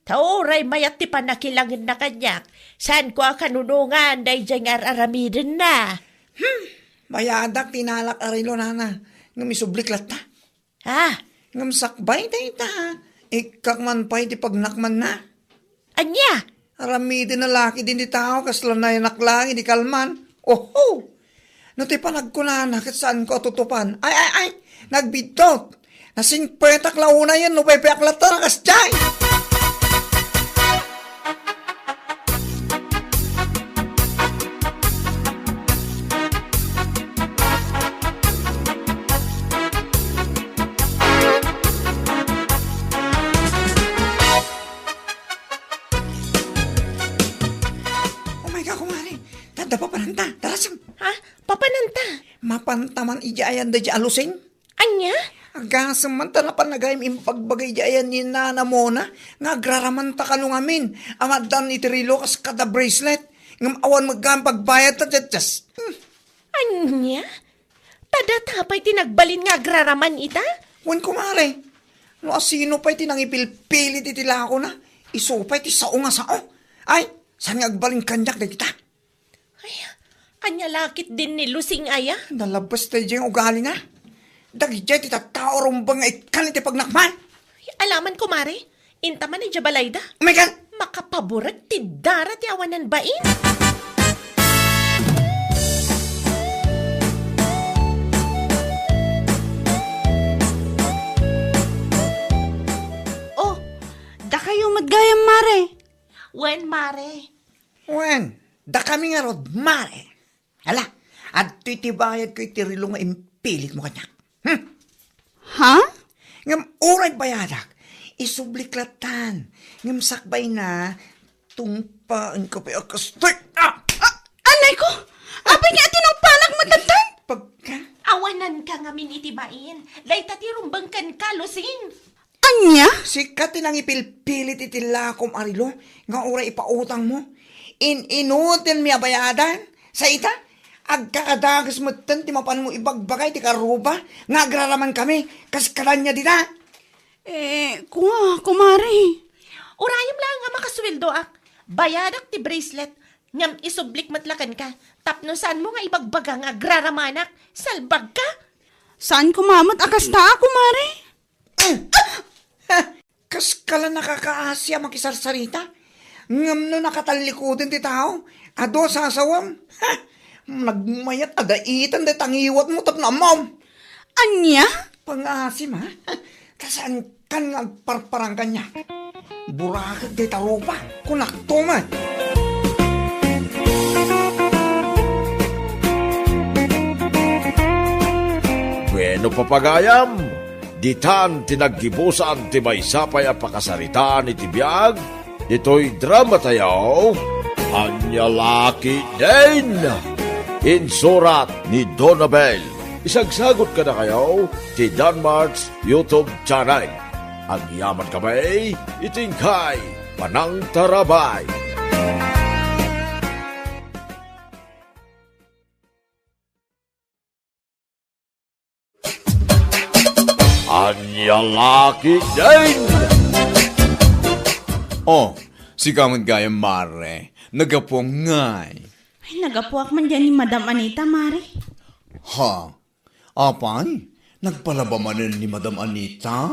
Ta uray mayat ti pannakilangenna kaniak, saanko a kanunongan daydiay nga ar-aramidenna. Hmm, bayadak ti inalak a relo, nana, ngem isublik latta. Ah. Ngem sakbay dayta, ikkak man pay ti pagnakmanna. Ania? Aramidenna la ketdin ti tao kasla nayanak laeng idi kalman. Oho! No ti panagkunana ket saanko a tutupan. Ay, ay, ay! Nagbiddut! Nasingpetak la unayen no paypayak latta a kasdiay! Oh my God, kumare! Tadda papananta, darasem! Ha? Papananta? Mapanta man idiay ayan daydiay a Lusing? Ania? Agasem man ta napan gayam impagbaga idiay ayan ni Nana Mona nga agraramanta kano ngamin a maaddan iti relo kas kada bracelet. Ngem awan met gayam pagbayadta, just, just. Hmm. Ania? Ta data pay ti nagbalin nga agraraman ita? Wen, kumare, no asino pay ti nangipilpilit iti lakona, isu pay ti sao nga sao. Ay, saan nga agbalin kaniak dagita? Ay, ania la ketdin ni Lusing aya? Nalabas daydiay nga ugalina. Dagiti tattao rumbeng nga ikkan iti pagnakman. Ay, alaman, kumare, Inta man idiay balayda. Oh my God! Makapaburek ti dara ti awanan bain. Oh, dakayo met gayam, mare. Wen, mare. Wen, dakami ngarud, mare. Hala, adtoy ti bayadko iti relo nga impilitmo kaniak. Hmm? Ha? Ngem uray bayadak, isublik lattan. Ngem sakbayna, tungpaenko pay a kastoy. Ah! Ah! Anay ko! Apay nga tinungpanak met lattan? Pagka? Awananka ngamin iti bain. Dayta ti rumbeng kenka, Lucing. Ania? Sika ti nangipilpilit iti lakom a relo nga uray ipautangmo. In-inutilmi a bayadan? Sa ita, agkakadages metten ti mapanmo ibagbaga iti karuba nga agraramankami kas kadania dita. Eh, kua, kumare. Urayem laeng a makasueldoak. Bayadak ti bracelet, ngem isublik met la kenka tapno saanmo nga ibagbaga nga agraramanak. Salbagka! Saan koma met a kasta, kumare? Kaskala nakakaasi a makisarsarita. Ngem no nakatallikudan ti tao, adu a sasawam. Ha! Nagmayat a daitan dayta ngiwatmo tapno ammom. Ania? Pangaasim, ha? Ta saankan nga agparparang kaniak. Burakek dayta rupa, kunakto met. Bueno, papagayam, ditan ti naggibusan ti maysa pay a pakasaritaan iti biag ditoy dramatayo, Ania La Ketdin. Insurat ni Donabel. Isagsagut kadakayo ti Danmart's YouTube channel. Agyaman kami iti inkay panangtarabay. Ania La Ketdin! Oh, sika met gayam, mare. Nagapuam ngay. Ay, nagapuak man diay ni Madam Anita, mare. Ha? Apay? Nagpalaba manen ni Madam Anita?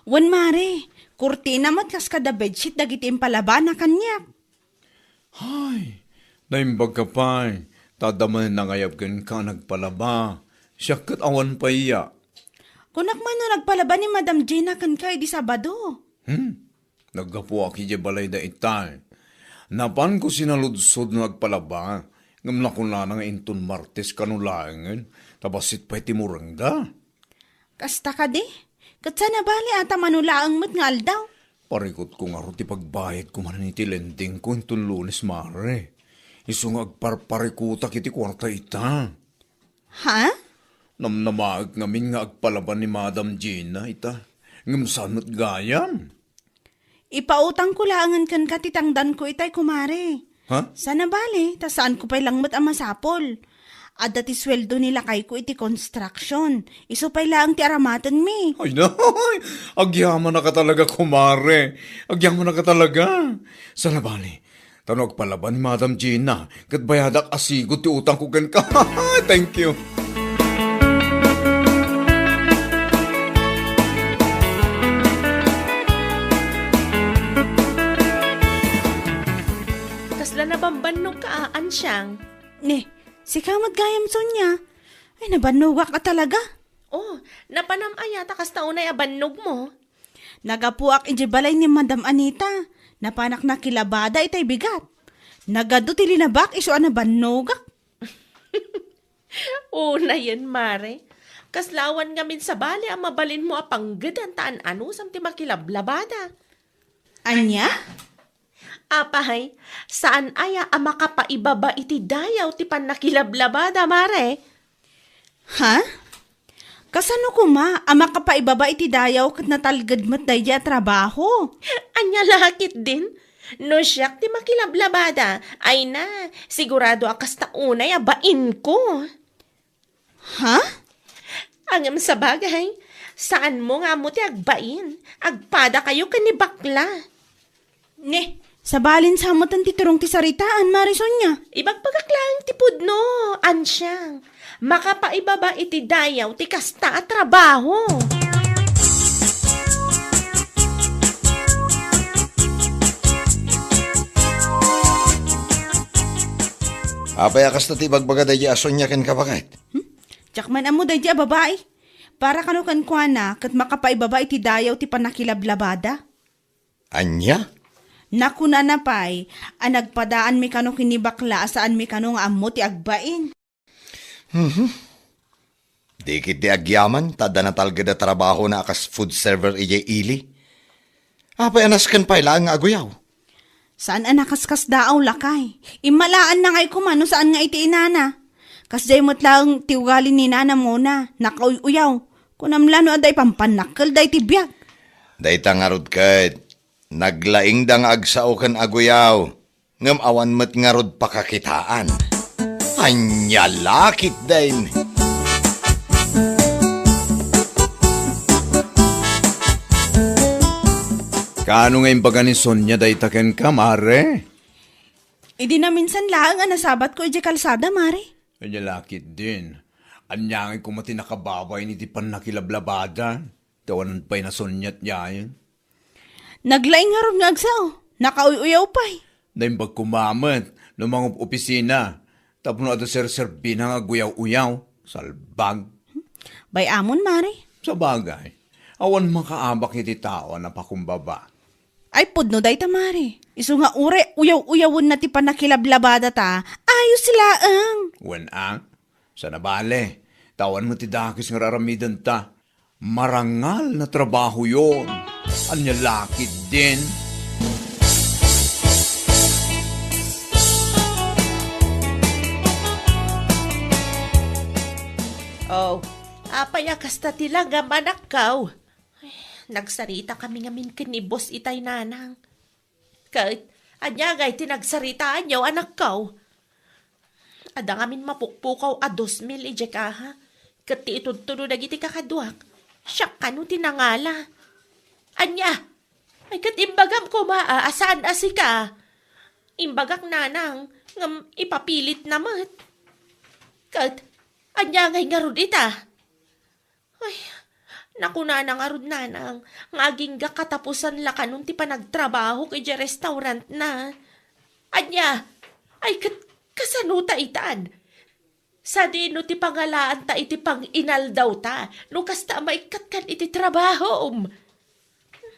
Wen, mare. Kurtina met kas kada bedsheet dagiti impalabana kaniak. Hay, naimbagka pay, ta adda manen nangayab kenka a nagpalaba. Siak ket awan pay aya. Kunak man no nagpalaba ni Madam Gina kenka idi Sabado. Hmm? Naggapuak idiay balayda itay. Napanko sinaludsod no nagpalaba, ngem nakunana nga inton Martes kano laengen, ta bassit pay ti murengda. Kasta kadi? Ket saan a bali a ta mano laeng met nga aldaw? Parikutko ngarud ti pagbayadko manen iti lendingko inton Lunes, mare. Isu nga agparparikutak iti kuarta ita. Ha? Namnamaek ngamin nga agpalaba ni Madam Gina ita. Ngem saan met gayam? Ipautangko laengen kenka ti tangdanko itay, kumare. Ha? Saan a bali, ta saanko pay lang met a masapul. Adda ti sueldo ni lakayko iti construction. Isu pay laeng ti aramatenmi. Ay, nay! Agyamanak a talaga, kumare. Agyamanak a talaga. Saan a bali, ta no agpalaba ni Madam Gina, ket bayadak a sigud ti utangko kenka. Thank you. Kasla nabambannogka a, Ansiang? Ne, sika met gayam, Sonia. Ay, nabannogak a talaga. Oh, napanam aya ta kasta unay a bannogmo? Nagapuak idiay balay ni Madam Anita. Napanak nakilabada itay bigat. Nagadu ti linabak isu a nabannogak. Unayen, mare. Kasla awan ngamin sabali a mabalinmo a panggedan ta an-anusam ti makilablabada. Ania? Apay, saan aya a makapaibaba iti dayaw ti pannakilablabada, mare? Ha? Kasano koma a makapaibaba iti dayaw ket natalged met daydi a trabaho? Ania la ketdin? No siak ti makilablabada, ay na, sigurado a kasta unay a bainko. Ha? Ngem sabagay, saanmo nga ammo ti agbain. Agpadakayo ken ni bakla. Ne, sabalin sa metten ti turong ti saritaan, Mare Sonia. Ibagbagak laeng ti pudno, Ansiang. Makapaibaba iti dayaw ti kasta a trabaho. Apay a kasta ti ibagbaga daydi a Sonia kenka, baket? Hmm? Diak man ammo daydi a babai. Para kano kenkuana, ket makapaibaba iti dayaw ti pannakilablabada. Ania? Nakunana pay a nagpadaanmi kano ken ni bakla a saanmi kano nga ammo ti agbain. Mhm. Di ketdi agyaman ta adda natalged a trabahona a kas food server idiay ili. Apay a nasken pay laeng nga aguyaw? Saan a nakaskasdaaw, lakay. Immalaanna ngay koma no saan nga iti inana. Kasdiay met laeng ti ugali ni nanam, Mona, nakauy-uyaw. Kunam la no adda ipampannakkel daydi biag. Dayta ngarud ket, naglaingda nga agsao ken aguyaw, ngem awan met ngarud pakakitaan. Ania la ketdin? Kaano nga imbaga ni Sonia dayta kenka, mare? Idi naminsan laeng a nasabatko idiay kalsada, mare. Ania la ketdin? Ania ngay koma ti nakababain iti pannakilablabada? Ti awanan pay nasuniat yayen. Naglaing ngarud nga agsao. Nakauy-uyaw pay. Naimbag koma met no mangup-opisina tapno adda serserbina nga aguyaw-uyaw. Salbag. Bay-amon, mare. Sabagay, awan makaabak iti tao a napakumbaba. Ay, pudno dayta, mare. Isu nga uray uyaw-uyawenna ti pannakilablabada ta, ayos laeng. Wen a, sa nabale, ta awan met ti dakes nga ar-aramidenta. Marangal na trabaho yon. Ania la ketdin? Oh, apay a kasta ti langam, anakko? Ay, nagsarita kami ngamin ken ni Boss Itay, nanang. Ket, ania ngay ti nagsaritaanyo, anakko? Adda ngamin mapukpukaw a dos mil idiay kaha, ket ti itudtudo dagiti kakaduak, siak kano ti nangala. Ania? Ay, ket imbagam koma a, a saan a sika. Imbagak, nanang, ngem ipapilitna met. Ket, ania ngay ngarud ita? Ay, nakunana ngarud, nanang, nga agingga katapusan la kanon ti panagtrabahok idiay restaurantna. Ania? Ay, ket kasano ta itan? Sadino ti pangalaanta iti panginaldawta no kasta a maikkatkan iti trabahom?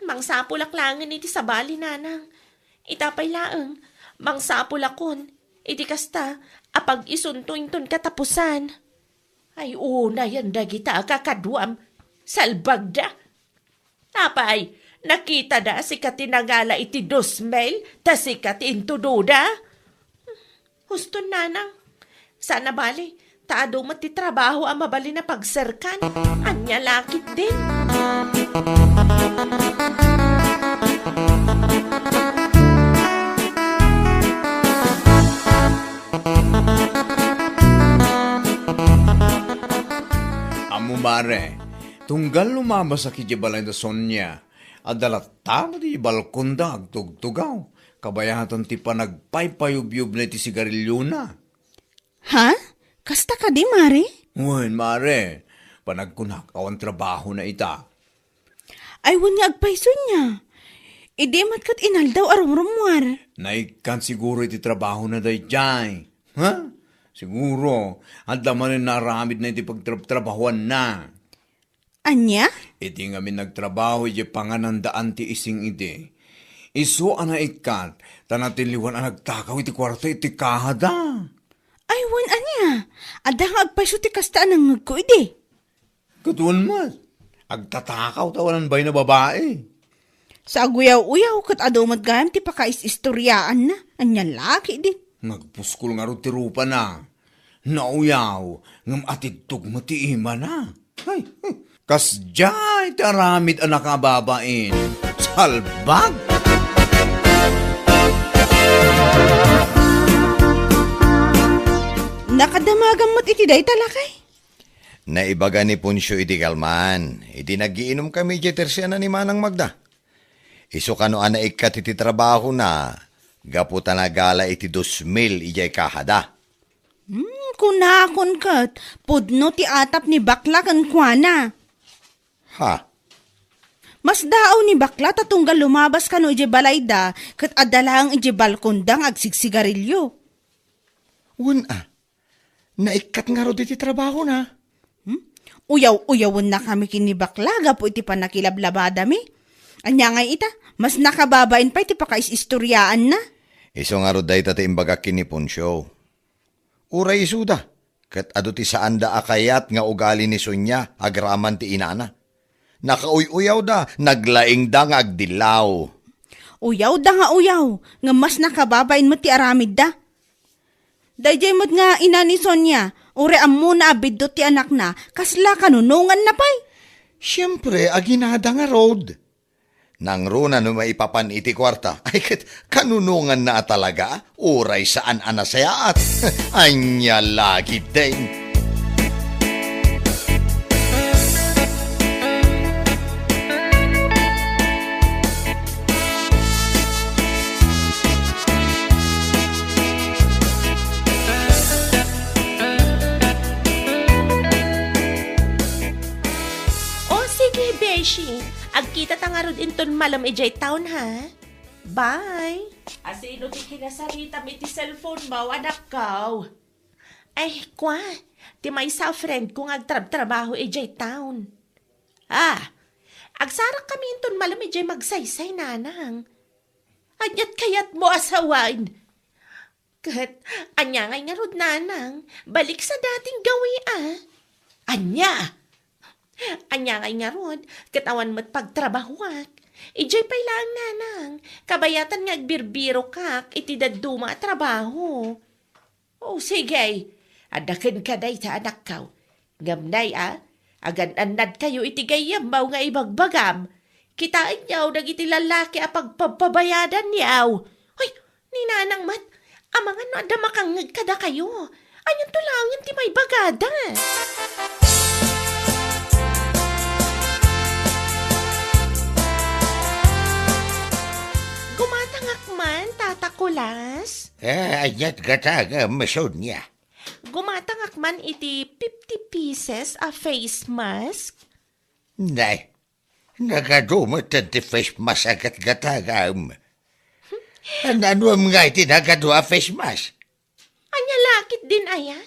Mangsapulak laengen iti sabali, nanang. Ita pay laeng, mangsapulakon iti kasta a pag-isunto inton katapusan. Ay, unayen dagita a kakaduam, salbagda. Apay, nakitada a sika ti nangala iti dos mil, ta sika ti intudoda? Huston, nanang. Saan a bale, ta adu met ti trabaho a mabalin a pagserkan. Ania la ketdin? Ammo, mare, tunggal lumabasak idiay balay da Sonia, adda latta met idiay balkonda agtugtugaw, kabayatan ti panagpaypayubyubna iti sigariliona. Ha? Kasta kadi, mare? Wen, mare. Panagkunak, awan trabahona ita. Ay, wen nga agpayso nia. Idi met ket inaldaw a rumrummuar. Naikkan siguro iti trabahona daydiay. Ha? Siguro, adda manen naaramidna iti pagtrabtrabahoanna. Ania? Idi ngamin nagtrabaho idiay panganandaan ti ising idi, isu a naikkat, ta natilliwan a nagtakaw iti kuarta iti kahada. Ay, wen ania? Adda nga agpayso ti kasta a nangngegko idi. Ket wen met, agtatakaw ta awanan bain a babai. Sa aguyaw-uyaw ket adu met gayam ti pakais-istoriaanna. Ania la ketdin? Nagpuskol ngarud ti rupana. Nauyaw, ngem atidtog met ti imana. Ay, hmm, kasdiay ti aramid a nakababain. Salbag! Nakadamagam met iti dayta, lakay? Naibaga ni Poncio iti kalman, idi nagiinumkami idiay tersiana ni Manang Magda. Isu kano a naikkat iti trabahona, gapu ta nagala iti dos mil idiay kahada. Hmm, kunakon ket, pudno ti atap ni bakla kenkuana. Ha? Masdaaw ni bakla ta tunggal lumabas kano idiay balayda, ket adda laeng idiay balkonda nga agsigsigarilio. Wen a, naikkat ngarud iti trabahona. Hmm? Uyaw-uyawennakami ken ni bakla gapu iti pannakilablabadami. Ania ngay ita, mas nakababain pay ti pakaisistoriaanna. Isu ngarud dayta ti imbagak ken ni Poncio. Uray isuda, ket adu ti saanda a kayat nga ugali ni Sonia agraman ti inana. Nakauy-uyawda, naglaingda nga agdillaw. Uyawda nga uyaw, ngem mas nakababain met ti aramidda. Daydiay met nga ina ni Sonia, uray ammona a biddut ti anakna, kasla kanunonganna pay? Siempre, aginada ngarud. Nangruna no maipapan iti kuarta. Ay, ket kanunonganna a talaga, uray saan a nasayaat. Ania la ketdin. O, sige, Beshi. Agkitata ngarud inton malem idiay town, ha? Bye. Asino ti kinasaritam iti cellphone mo, anakko? Ay, kua, ti maysa a friend ko nga agtrabtrabaho idiay town. Ah, agsarakkami inton malem idiay Magsaysay, nanang. Aniat kayatmo a sawen? Ket ania ngay ngarud, nanang? Balik sa dating gawi, a. Ania? Ania ngay ngarud, ket awan met pagtrabahoak. Idiay pay laeng, nanang, kabayatan nga agbirbirokak iti dadduma a trabaho. O, sige. Adda kenka dayta, anakko. Ngem nay a, agan-annadkayo iti gayyemmo nga ibagbagam. Kitaenyo dagiti lallaki a pagpabpabayadanyo. Hoy, ni nanang met, amangan no adda makangngeg kadakayo. Anianto laengen ti maibagada? Gumatangak man, Tata Kulas. Eh, aniat gatangem, Sonia? Gumatangak man iti fifty pieces a face mask. Nay, nagadu met ti face mask a gatgatangam. Naanuem ngay ti nagadu a face mask? Ania la ketdin aya?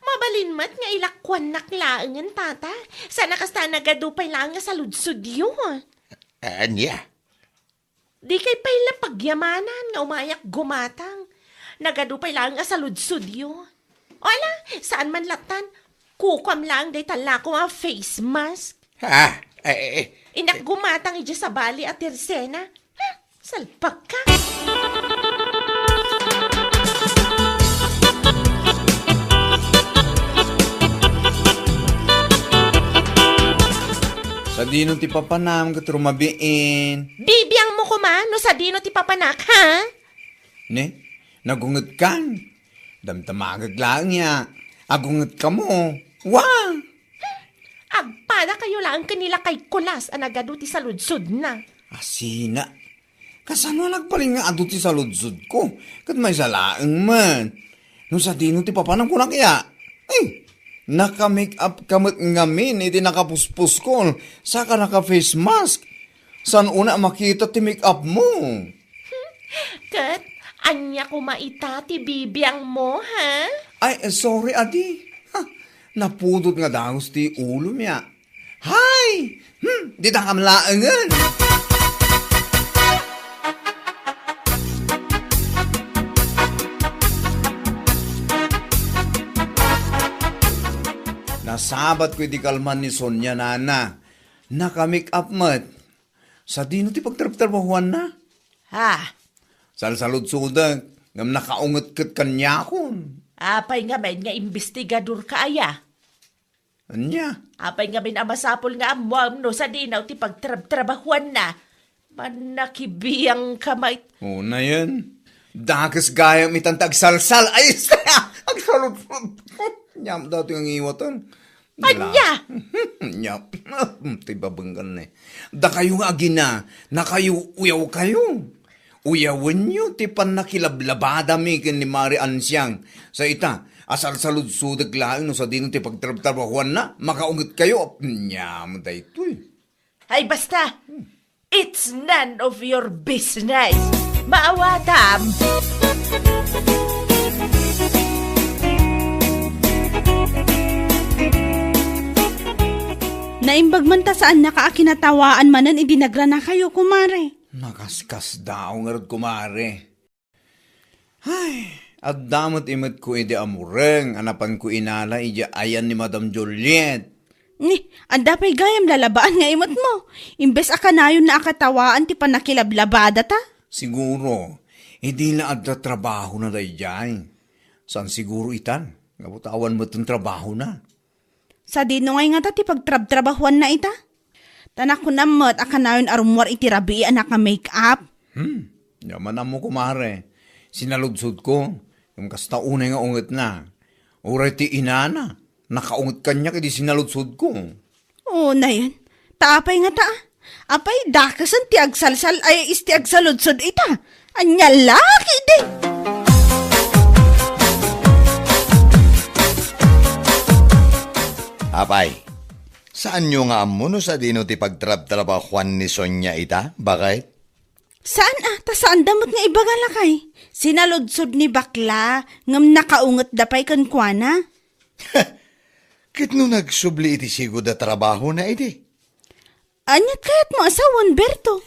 Mabalin met nga ilakuannak laengen, Tata. Saan a kasta a nagadu pay laeng a saludsodyo. Ania? Dikay pay la pagyamanan nga umayak gumatang. Nagadu pay laeng a saludsodyo. O ala, saan man lattan, kukuam laeng dayta lakom a face mask. Ah, eh, eh, eh. Innak gumatang idiay sabali a tersena. Ha? Salpagka. Sadino ti papanam ket rumabiin? Bibiangmo koma no sadino ti papanak, ha? Ne? Nagungetkan? Damdamagek laeng ya. Agungetkamo? Wa! Agpadakayo laeng ken ni Lakay Kulas a nagadu ti saludsodna. Asina. Kasano a nagbalin nga adu ti saludsodko? Ket maysa laeng met. No sadino ti papanam kunak ya? Eh, naka-make up ka met ngamin iti nakapuspuskol, saka naka-face mask. Saan unay a makita ti make up mo? Ket ania koma ita ti bibiangmo, ha? Ay, sorry, adi. Ha, napudot nga dagus ti ulom ya. Hay! Hmm, di ta kamlaengen. Nasabat ko iti kalman ni Sonia, nana. Naka-make up met. Sadino ti pagtrabtrabahuanna? Ha? Salsaludsodek, ngem nakaunget ket kaniakon. Apay ngamin nga imbestigador ka aya? Ania? Apay ngamin a masapul nga ammoam no sadino ti pagtrabtrabahuanna? Mannakibiang ka met. O, nayen. Dakes gayam itan ti agsalsal. Ay, agsaludsod. Ania met daytoy nga ngiwaten. Ania? Ania? Ti babenggen ne. Dakayo nga agina, nakauyawkayo. Uyawenyo ti pannakilablabadami ken ni Mari Ansiang. Sa ita, a salsaludsodek laeng no sadino ti pagtrabtrabahuanna, makaungetkayo. Ania met daytoy. Ay, basta! It's none of your business! Maawatam! Naimbag man ta saannaka a kinatawaan manen idi nagranakayo, kumare. Nakaskasdaaw ngarud, kumare. Ay, adda met imetko idi amureng a napanko inala idiay ayan ni Madam Juliet. Ni, adda pay gayam lalabaan nga imetmo. Imbes a kanayonna a katawaan ti pannakilablabadata. Siguro, idi la adda trabahona daydiay. Saan siguro itan, nga butawan met ti trabahona. Sadino ngay ngata ti pagtrabtrabahuanna ita? Ta nakunam met a kanayon a rummuar iti rabii a naka-make-up. Hmm, diak man ammo, kumare. Sinaludsodko, ngem kasta unay nga ungetna. Uray ti inana, nakaunget kaniak idi sinaludsodko. Unayen, ta apay ngata? Apay, dakesen ti agsalsal ay is ti agsaludsod ita. Ania la ketdi? Apay, saanyo nga ammo no sadino ti pagtrabtrabahuan ni Sonia ita? Bakit? Saan a, ta saanda met nga ibaga, lakay. Sinaludsod ni bakla, ngem nakaungetda pay kenkuana. Ket no nagsubli iti sigud a trabahona idi? Aniat kayatmo a sawen, Berto?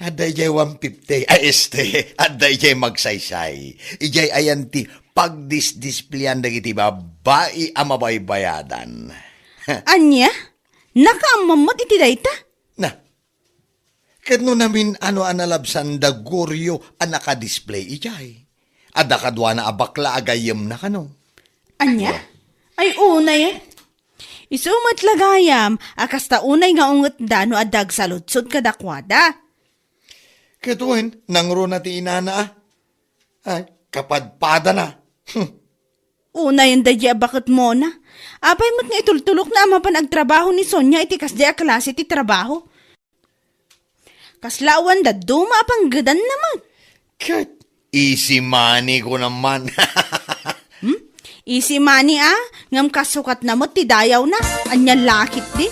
Adda idiay one fifty, ay, este, adda idiay Magsaysay. Idiay ayan ti pagdisdisplean dagiti babbai a mabaybayadan. Ania? Nakaammam met iti dayta? Na, ket no namin-ano a nalabsanda, Gorio, a nakadisplay idiay? Adda kaduana a bakla a gayyemna kano? Ania? Ay, unay, eh. Isu met la gayam a kasta unay nga ungetda no adda agsaludsod kadakuada. Ket wen, nangruna ti inana, a? Ay, kapadpadana. Hmm. Unayen daydi a baketmona. Apay met nga itultulokna a mapan agtrabaho ni Sonia iti kasdi a klase ti trabaho? Kasla awan dadduma a panggedanna met. Ket easy money ko naman. Hmm? Easy money, a? Ngem kasukatna met ti dayawna. Ania la ketdi?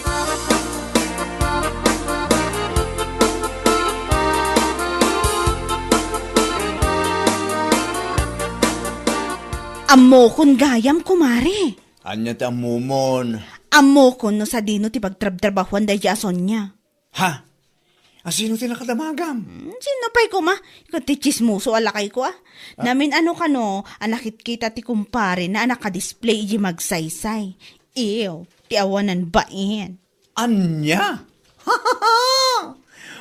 Ammokon gayam, kumare. Ania ti ammomon? Ammokon no sadino ti pagtrabtrabahuan daydi a Sonia. Ha? Asino ti nakadamagam? Hmm, sino pay koma? Ket ti tsismoso a lakayko, a. Ah. Namin-ano kano a nakitkita ti kumparena a nakadisplay iti Magsaysay. Ew, ti awanan bain. Ania?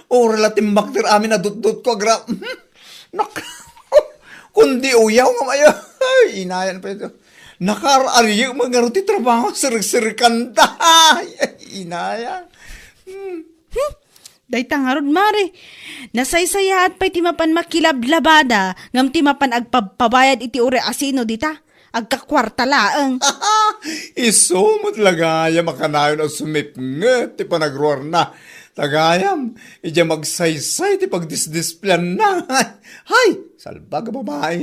Uray la timbakter amin a dutdotko, agra-, nak-, kundi uyaw nga maya-, ay, inayan pay ito. Nakaar-aryek met ngarud ti trabaho, serserkanta. Ay, inayan. Hmm. Hmm. Dayta ngarud, mare. Nasaysayaat pay ti mapan makilablabada, ngem ti mapan agpabpabayad iti uray asino dita, agkakuarta laeng. Isu met la gayam a kanayon a sumipnget ti panagruarna. Ta gayam, idiay Magsaysay ti pagdisdispleanna. Hay, salbag a babai.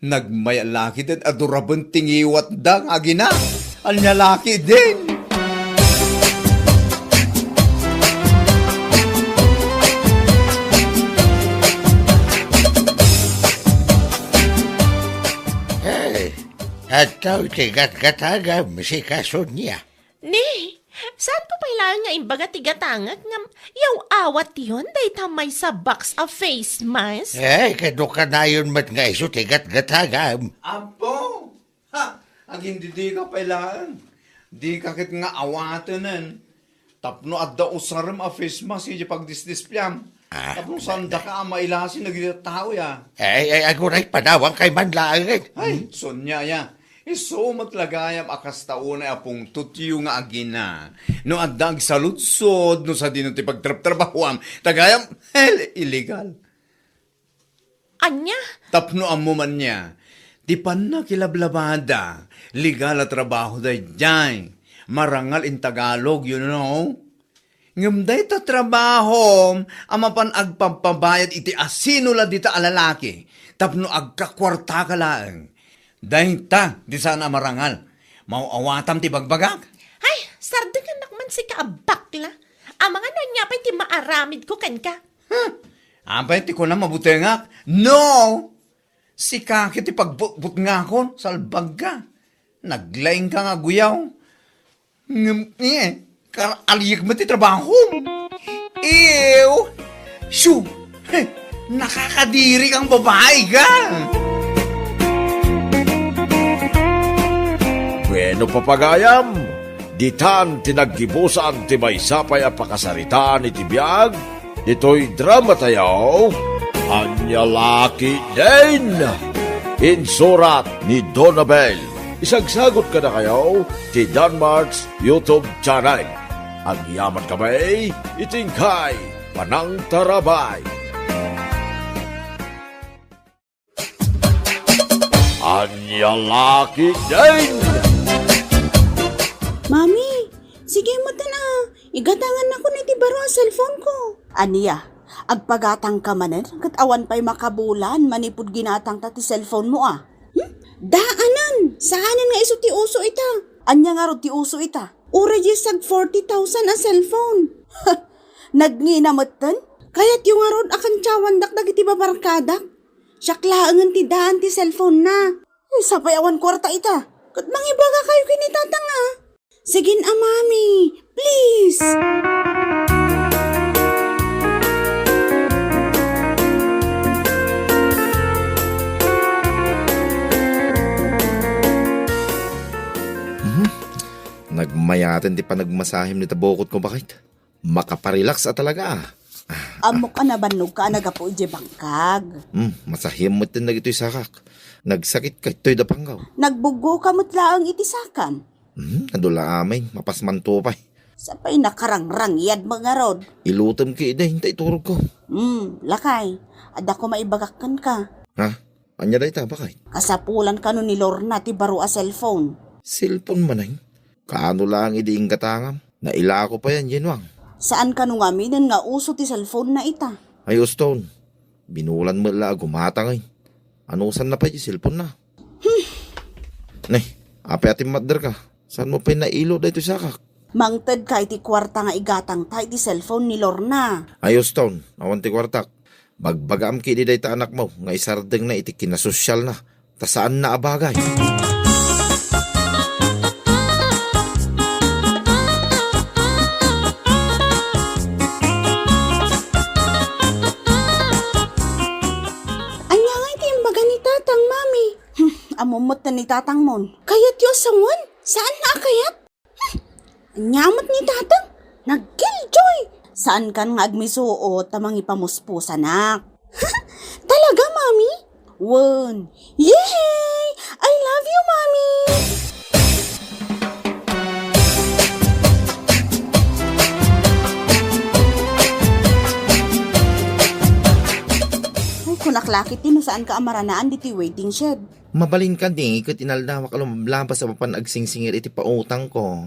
Nagmaya la ketdin a duraben ti ngiwatda nga agina. Ania la ketdin? Hey, adtoy ti gatgatagam, sika Sonia. Ni, saanko pay laeng nga imbaga ti gatangek ngem yaw-awatyon dayta maysa box a face mask? Eh, kano kanayon met nga isu ti gatgatagam? Apo! Ha! Agindidika pay laeng. Dika ket nga awatenen. Tapno adda usarem a face mask iti pagdisdispleam. Ah, tapno saandaka a mailasi dagiti tao, ya. Eh, eh, aguray, panawankayo man laeng. Ay, hmm? Sonia, ya. Isu met la gayam a kasta unay a pungtotyo nga agina. No adda agsaludsod, no sadino ti pagtrabtrabahuam, ta gayam, hel, illegal. Ania? Tapno ammo man nia, ti pannakilablabada, legal a trabaho daydiay. Marangal in Tagalog, you know? Ngem dayta trabahom a mapan agpabpabayad iti asino la dita a lalaki tapno agkakuartaka laeng. Dayta ti saan a marangal. Maaw-awatam ti bagbagak? Ay, sardengannak man sika a bakla. Amangan no ania pay ti maaramidko kenka. Huh? Apay ti kunam a butengak? No! Sika ket ti pagbutbutngakon, salbagka. Naglaingka nga aguyaw. Ngem, eh, kar-, aliek met ti trabahom. Ew! Shoo! Heh, nakakadiri kang babae ka! Bueno, papagayam, ditan ti naggibusan ti maysa pay a pakasaritaan iti biag ditoy dramatayo, Ania La Ketdin! Insurat ni Donabel. Isagsagut kadakayo ti Danmark's YouTube channel. Agyamankami iti inkay panangtarabay. Ania La Ketdin! Mami, sige metten a. Igatangannakon iti baro a cellphone ko. Ania? Agpagatangka manen ket awan pay makabulan manipud ginatangta ti cellphone mo a? Hmm? Daanen! Saanen nga isu ti uso ita. Ania ngarud ti uso ita? Uray diay sag forty thousand a cellphone. Nagngina metten? Kayatyo ngarud a kantiawandak dagiti babarkadak? Siak laengen ti daan ti cellphone na. Ay, sapay awan kuarta ita. Ket mangibagakayo ken ni tatang a. Sige a, Mami. Please. Mhm. Nagmayaten ti panagmasahim dita bukotko, baket. Makaparelax a talaga, ah. Ah, Ammok a nabannogka a naggapu idiay bangkag. Hmm, masahim metten dagitoy sakak. Nagsakit ka, itoy da panggaw. Nagbuggoka met laeng iti sakam. Hmm, adu la amin, mapasmanto pay. Sapay nakarangrang yad mangarod. Ilutem ki idi, intay turog ko. Hmm, lakay. Adda ko maibagak kenka. Ha? Ania dayta, baket? Kasapulan kano ni Lorna ti baro a cellphone. Cellphone manen? Kaano laeng idi inggatangam? Nailako payen, Yenwang. Saan kano ngaminen nga uso ti cellphone na ita? Ay, uston. Binulan met la a gumatang, ay. Anusanna pay ti cellphone na? Hmm. Ne, apay a timmatderka? Saanmo pay nailo daytoy sakak? Mangtedka iti kuarta nga igatangta iti cellphone ni Lorna. Ay, uston. Awan ti kuartak. Bagbagaam ketdi dayta anakmo nga isardengna iti kinasosyalna, ta saanna a bagay. Ania ngay ti imbaga ni tatang, Mami? Hmm, ammom metten ni tatangmon. Kayatyo a sawen? Saanna a kayat? Hmm, ania met ni tatang? Nagkilljoy! Saankan nga agmisuot ta mangipamuspusanak. Talaga, Mami? Wen. Yay! I love you, Mami! Ay, kunak la ketdi no saanka a maranaan ditoy waiting shed. Mabalin kadi ket inaldawak a lumablabas a mapan agsingsingir iti pautangko.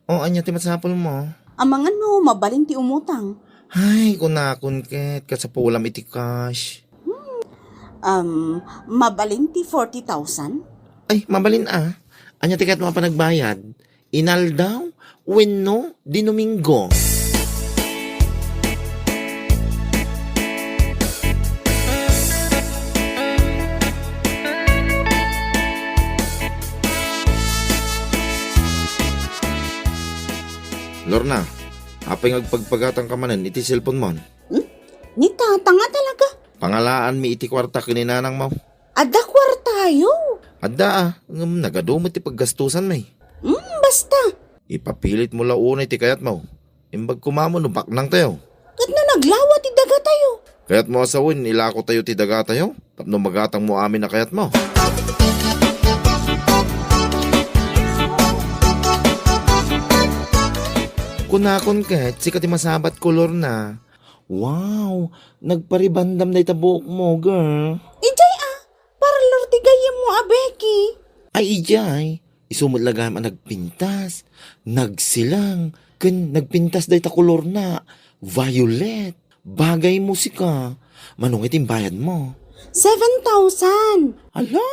O, ania ti masapulmo? Amangan no mabalin ti umutang. Ay, kunakon ket, kasapulam iti cash. Hmm. Um, mabalin ti forty thousand? Ay, mabalin a. Ania ti kayatmo a panagbayad? Inaldaw wenno Dinomingo? Lorna, apay nga agpagpagatangka manen iti cellphone mon? Hmm? Ni tatang a talaga? Pangalaanmi iti kuarta ken ni nanangmo. Adda kuartayo? Adda a, ngem nagadu met ti paggastusanmi. Hmm, basta. Ipapilitmo la unay ti kayatmo. Imbag koma mo no baknangtayo. Ket no naglawa ti dagatayo? Kayatmo a sawen, ilakotayo ti dagatayo tapno magatangmo amin a kayatmo. Kunakon ket, sika ti masabat kolor na. Wow, nagparibandam dayta buokmo, girl. Idiay a, parlor ti gayyemmo a Becky. Ay, idiay. Isu met la gayam a nagpintas, nagsilang, ken nagpintas dayta kolor na, violet. Bagaymo sika. Mano ngay ti imbayadmo? Seven thousand. Ala,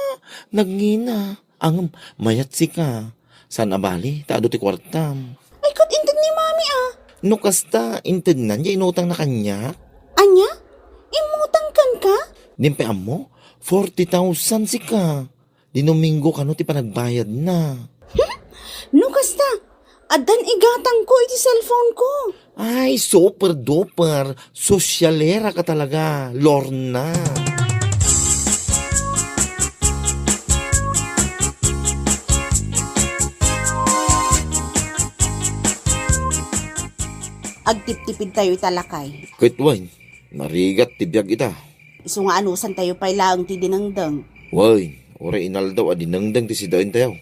nagngina. Ngem, mayat sika. Saan a bali, ta adu ti kuartam. Ay, ket inted ni Mami a. No kasta, intednan ya inutangna kaniak? Ania? Immutang kenka? Dinak pay ammo, forty thousand sika. Dinomingo kano ti panagbayadna. No kasta, Addan igatangko iti cellphone ko. Ay, super duper. Sosyalera ka talaga, Lorna. Agtiptipid tayo ita, lakay. Ket wen, narigat ti biag ita. Isu nga anusan tayo pay laeng ti dinengdeng. Wen, uray inaldaw a dinengdeng ti sidaen tayo.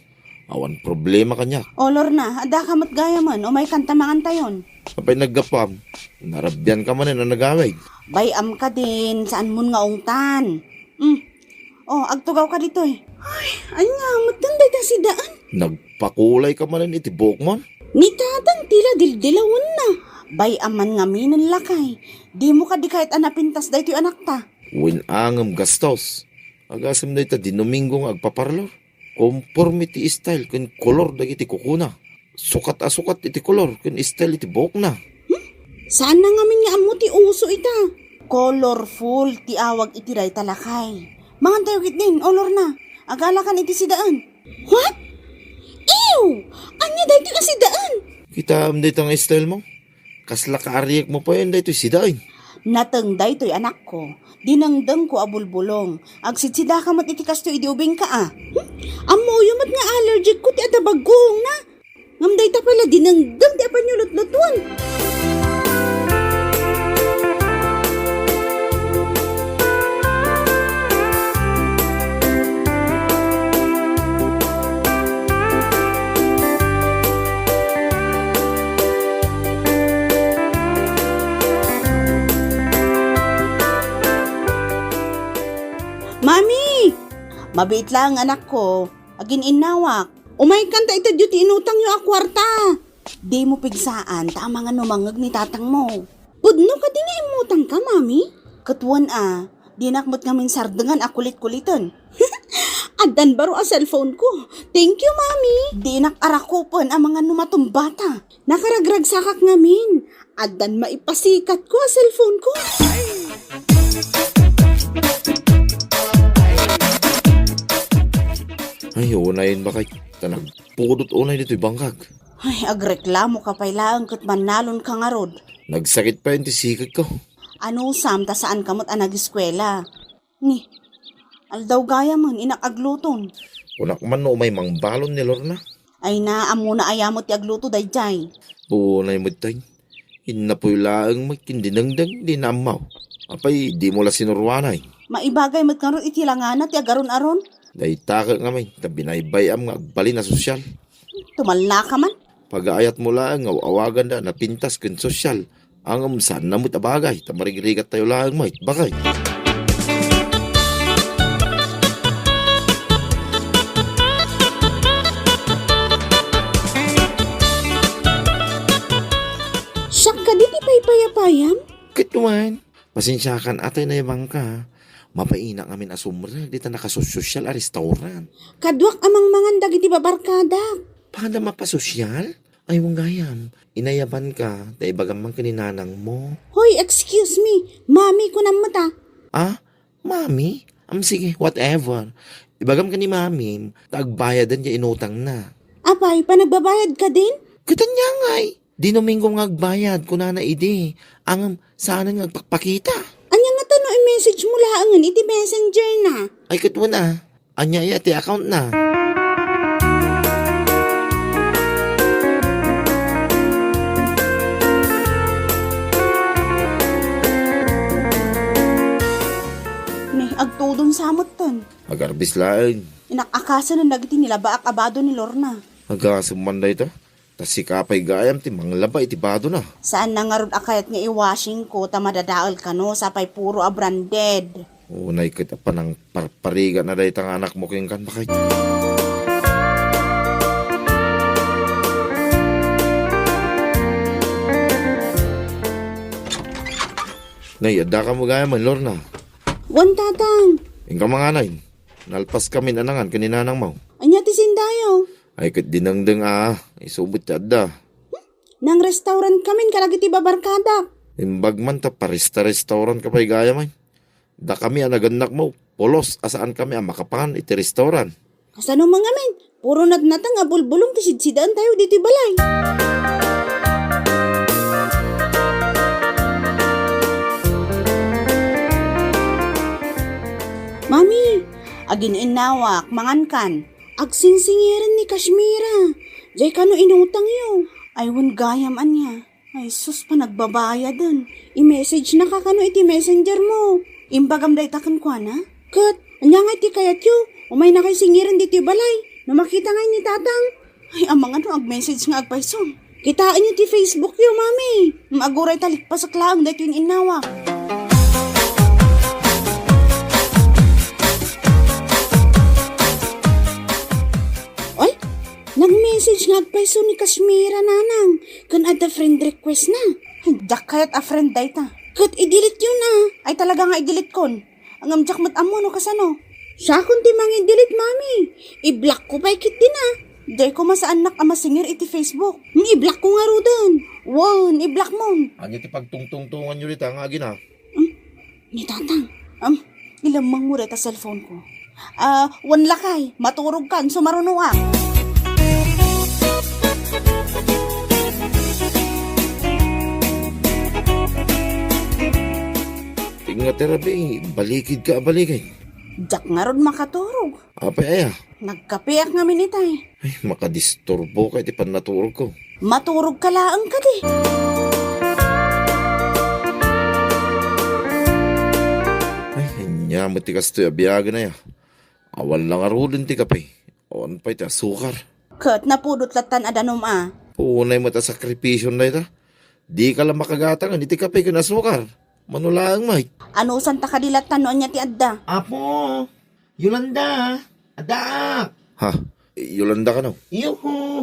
Awan problema kaniak. O, Lorna, adda ka met gayamen, umay kanta mangan tayon. Apay naggapuam? Narabian ka manen a nagawid. Bay-am ka din, saan mon nga ungtan. Hmm. O, agtugaw ka ditoy. Ay, ania met dayta sidaen? Nagpakulay ka manen iti buokmon? Ni tatang ti la dildilawenna. Bay-am man ngaminen, lakay. Dimo kadi kayat a napintas daytoy anakta? Wen, ngem gastos. Agasem dayta Dinomingo nga agpaparlor. Konporme ti style ken kolor dagiti kukuna. Sukat a sukat iti kolor ken style iti buokna. Hmm? Saanna ngamin nga ammo ti uso ita. Colorful ti awag iti dayta, lakay. Mangan tayo ketdin, o Lorna. Agalakan iti sidaen. What? Ew! Ania daytoy a sidaen? Kitaem dayta nga style mo? Kasla kaariekmo pay daytoy sidaen. Nateng daytoy, anakko. Dinengdengko a bulbulong. Agsidsida ka met iti kastoy idi ubingka a. Hmm? Ammoyo met nga allergic ko ti adda bagguongna. Ngem dayta pay la dinengdeng ti apannyo lutlutuan. Mami! Mabiit laeng, anakko. Agin-innawak. Umaykan ta itedyo ti inutangyo a kuarta. Dimo pigsaan ta amangan no mangngeg ni tatangmo. Pudno kadi nga immutangka, Mami? Ket wen a, dinak met ngamin sardengan a kulit-kuliten. Addan baro a cellphone ko. Thank you, Mami. Dinak arakupen amangan no matumbata. Nakaragragsakak ngamin. Addan maipasikatko a cellphone ko. Ay, unayen, bakay. Ta nagpudot unay ditoy bangkag. Ay, agreklamo ka pay laeng ket mannalon ka ngarud. Nagsakit pay ti sikeg ko. Anusam ta saan ka met a nagiskuela. Ni, aldaw gayamen, inak agluton. Kunak man no umay mangbalon ni Lorna. Ay na, ammona aya met ti agluto daydiay. Unay met tay. Innapoy laeng met ken dinengdeng, di naammaw. Apay, dimo la sinuruanay. Maibagay met ngarud iti langana ti agaron-aron. Dayta ket ngamin, ta binaybay-am nga agbalin a sosyal. Tumalla ka man. Pagaayatmo laeng nga aw-awaganda a napintas ken sosyal. Ngem saanna met a bagay, ta marigrigat tayo laeng met, bakay. Siak kadi ti paypayapayam? Ket wen, pasensiakan a tay nayabanka. Mapainak ngamin a sumrek dita nakasosyal a restaurant. Kaduak a mangmangan dagiti babarkadak. Pada mapasosyal? Ay, wen gayam, inayabanka, ta ibagam man ken ni nanangmo. Hoy, excuse me. Mami, kunam met a. Ah? Mami? Am, sige, whatever. Ibagam ken ni mamim, ta agbayadan ti inutangna. Apay, panagbabayad ka din? Ket ania ngay? Dinomingo nga agbayad, kunana idi. Ngem, saanen nga agpakpakita. Ania ngata no i-message mo laengen iti messenger na? Ay, ket wen a. Ania iya ti account na? Ni, agtudon sa metten. Agarbis laeng. Inak-akasen dagiti nilabaak a bado ni Lorna. Agasem man dayta. Ta sika pay gayam ti manglaba iti badona. Saanna ngarud a kayat nga i-washing ko ta madadael kano sapay puro a branded. Unay ket a panangparparigat na dayta nga anakmo kenkan, bakay. Nay, adda ka mo gayam, Lorna? Wen, tatang. Inka manganay. Nalpas kami nanangan ken ni nanangmo. Ania ti sindayo? Ay, ket dinengdeng a, isu met ti adda. Nang-restaurant kamin kadagiti babarkadak. Imbag man ta paresta-restaurant ka pay gayam ay. Dakami a nagannakmo, pulos a saan kami a makapan iti restaurant. Kasano man ngamin? Puro natnateng a bulbulong ti sidsidaentayo ditoy balay. Mami, agin-innawak, mangankan. Agsingsingiren ni Kashmira. Jay kano inutangyo? Ay, wen gayam ania. Ay, sus, panagbabayaden. I-message na ka kano iti messenger mo. Imbagam dayta kenkuana? Ket, ania nga iti kayatyo? Umaynakay singiren ditoy balay. No makita ngay ni Tatang. Ay, amangan no ag-message nga agpayso. Kitaenyo ti Facebook yo, Mami. Aguray ta likpasek laeng daytoy innawak. Oy, nag-message nga agpayso ni Kashmira, Nanang, ken adda friend request na. Diak kayat a friend dayta. Ket i-delete yo na. Ay, talaga nga i-delete kon. Ngem diak met ammo no kasano. Siakon ti mangi-delete, Mami. I-block ko pay ketdi na. Jay ko masaannak a masingir iti Facebook. Ngem i-block ko ngaruden. Wen, i-block mon. Ania ti pagtungtungtongan yo dita nga agina? Hmm? Ni Tatang. Um, ilemmeng mo dayta cellphone ko. Ah, wen lakay, maturog kan, sumarunoak. Ingat, Rabi, balikid ka, balikid. Diak ngarud makaturog. Apay aya? Nagkapeak ngamin itay. Ay, makadisturbo ka iti pannaturog ko. Maturog ka laeng kadi. Ay, ania met ti kastoy a biagen aya. Awan la ngaruden ti kape. Awan pay ti asukar. Ket napudot lattan a danum a. Unay met a sakripisyon dayta. Dika la makagatangen iti kape ken asukar. Mano laeng met. Anusanta kadi lattan no ania ti adda? Apo, Yolanda, addaak. Ha? Yolanda kano? Yuhu!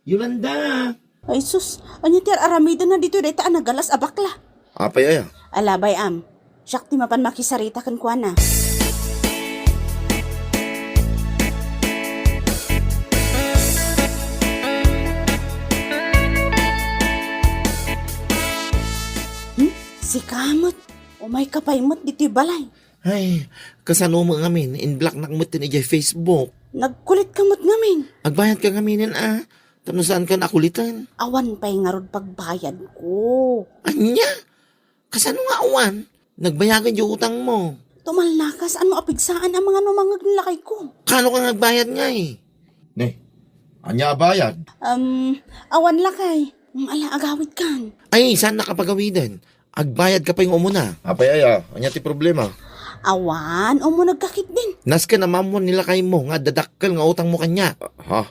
Yolanda! Ay sus, ania ti ar-aramidenna ditoy dayta a nagalas a bakla? Apay aya? Ala, bay-am. Siak ti mapan makisarita kenkuana. Hmm? Sika met? Umayka pay met ditoy balay. Ay, kasano met ngamin, in-blocknak met ti idiay Facebook. Nagkulitka met ngamin. Agbayadka ngaminen a, tapno saanka a kuliten. Awan pay ngarud pagbayadko. Ania? Kasano nga awan? Nagbayagen diay utangmo. Tumalnaka, saanmo a pigsaan a mangano mangngeg ni lakayko. Kano ka nga agbayad ngay? Ne, ania a bayad? Um, awan lakay. Um, ala, agawidkan. Ay, saannak a pagawiden. Agbayadka pay nga umuna. Apay aya, ania ti problema? Awan, umunegka ketdin. Nasken a maammuan ni lakaymo nga adda dakkel nga utangmo kaniak. Ha?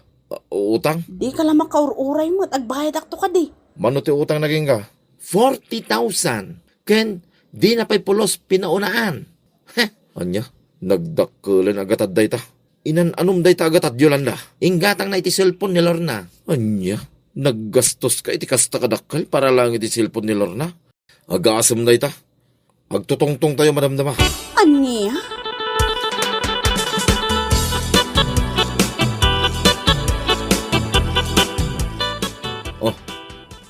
Utang? Dika la makaur-uray met, agbayadakto kadi. Mano ti utangna kenka? Forty thousand. Ken dina pay pulos pinaunaan. Heh, ania? Nagdakkelen a gatad dayta. Inan-anom dayta a gatad, Yolanda. Inggatangna iti cellphone ni Lorna. Ania? Naggastoska iti kasta kadakkel para laeng iti cellphone ni Lorna? Agasem dayta. Agtutungtongtayo madamdama. Ania? Oh,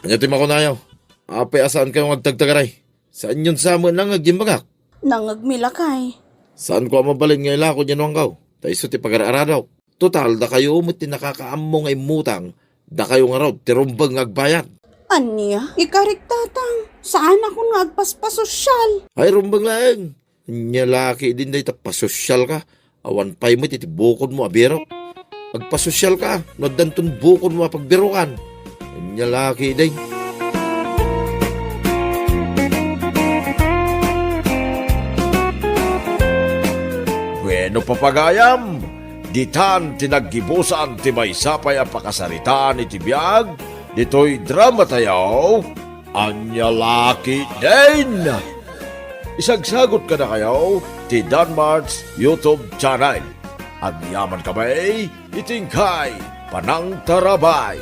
ania ti makunayo? Apay a saankayo nga agtagtagaray? Saanyon sa met nangngeg ti imbagak? Nangngegmi lakay. Saanko a mabalin nga ilako diay nuangkaw, ta isu ti pagar-aradok. Total, dakayo met ti nakakaammo nga immutang, dakayo ngarud ti rumbeng nga agbayad. Ania? Ikarik, Tatang, saanakon nga agpaspasosyal. Ay, rumbeng laeng. Ania la ketdin dayta, pasosyal ka. Awan pay met iti bukodmo a birok. Agpasosyal ka no addanton bukodmo a pagbirokan. Ania la ketdin. Bueno, papagayam, ditan ti naggibusan ti maysa pay a pakasaritaan iti biag ditoy dramatayo. Ania la ketdin? Isagsagut kadakayo ti Danmart's YouTube channel. Agyaman kami iti inkay panangtarabay.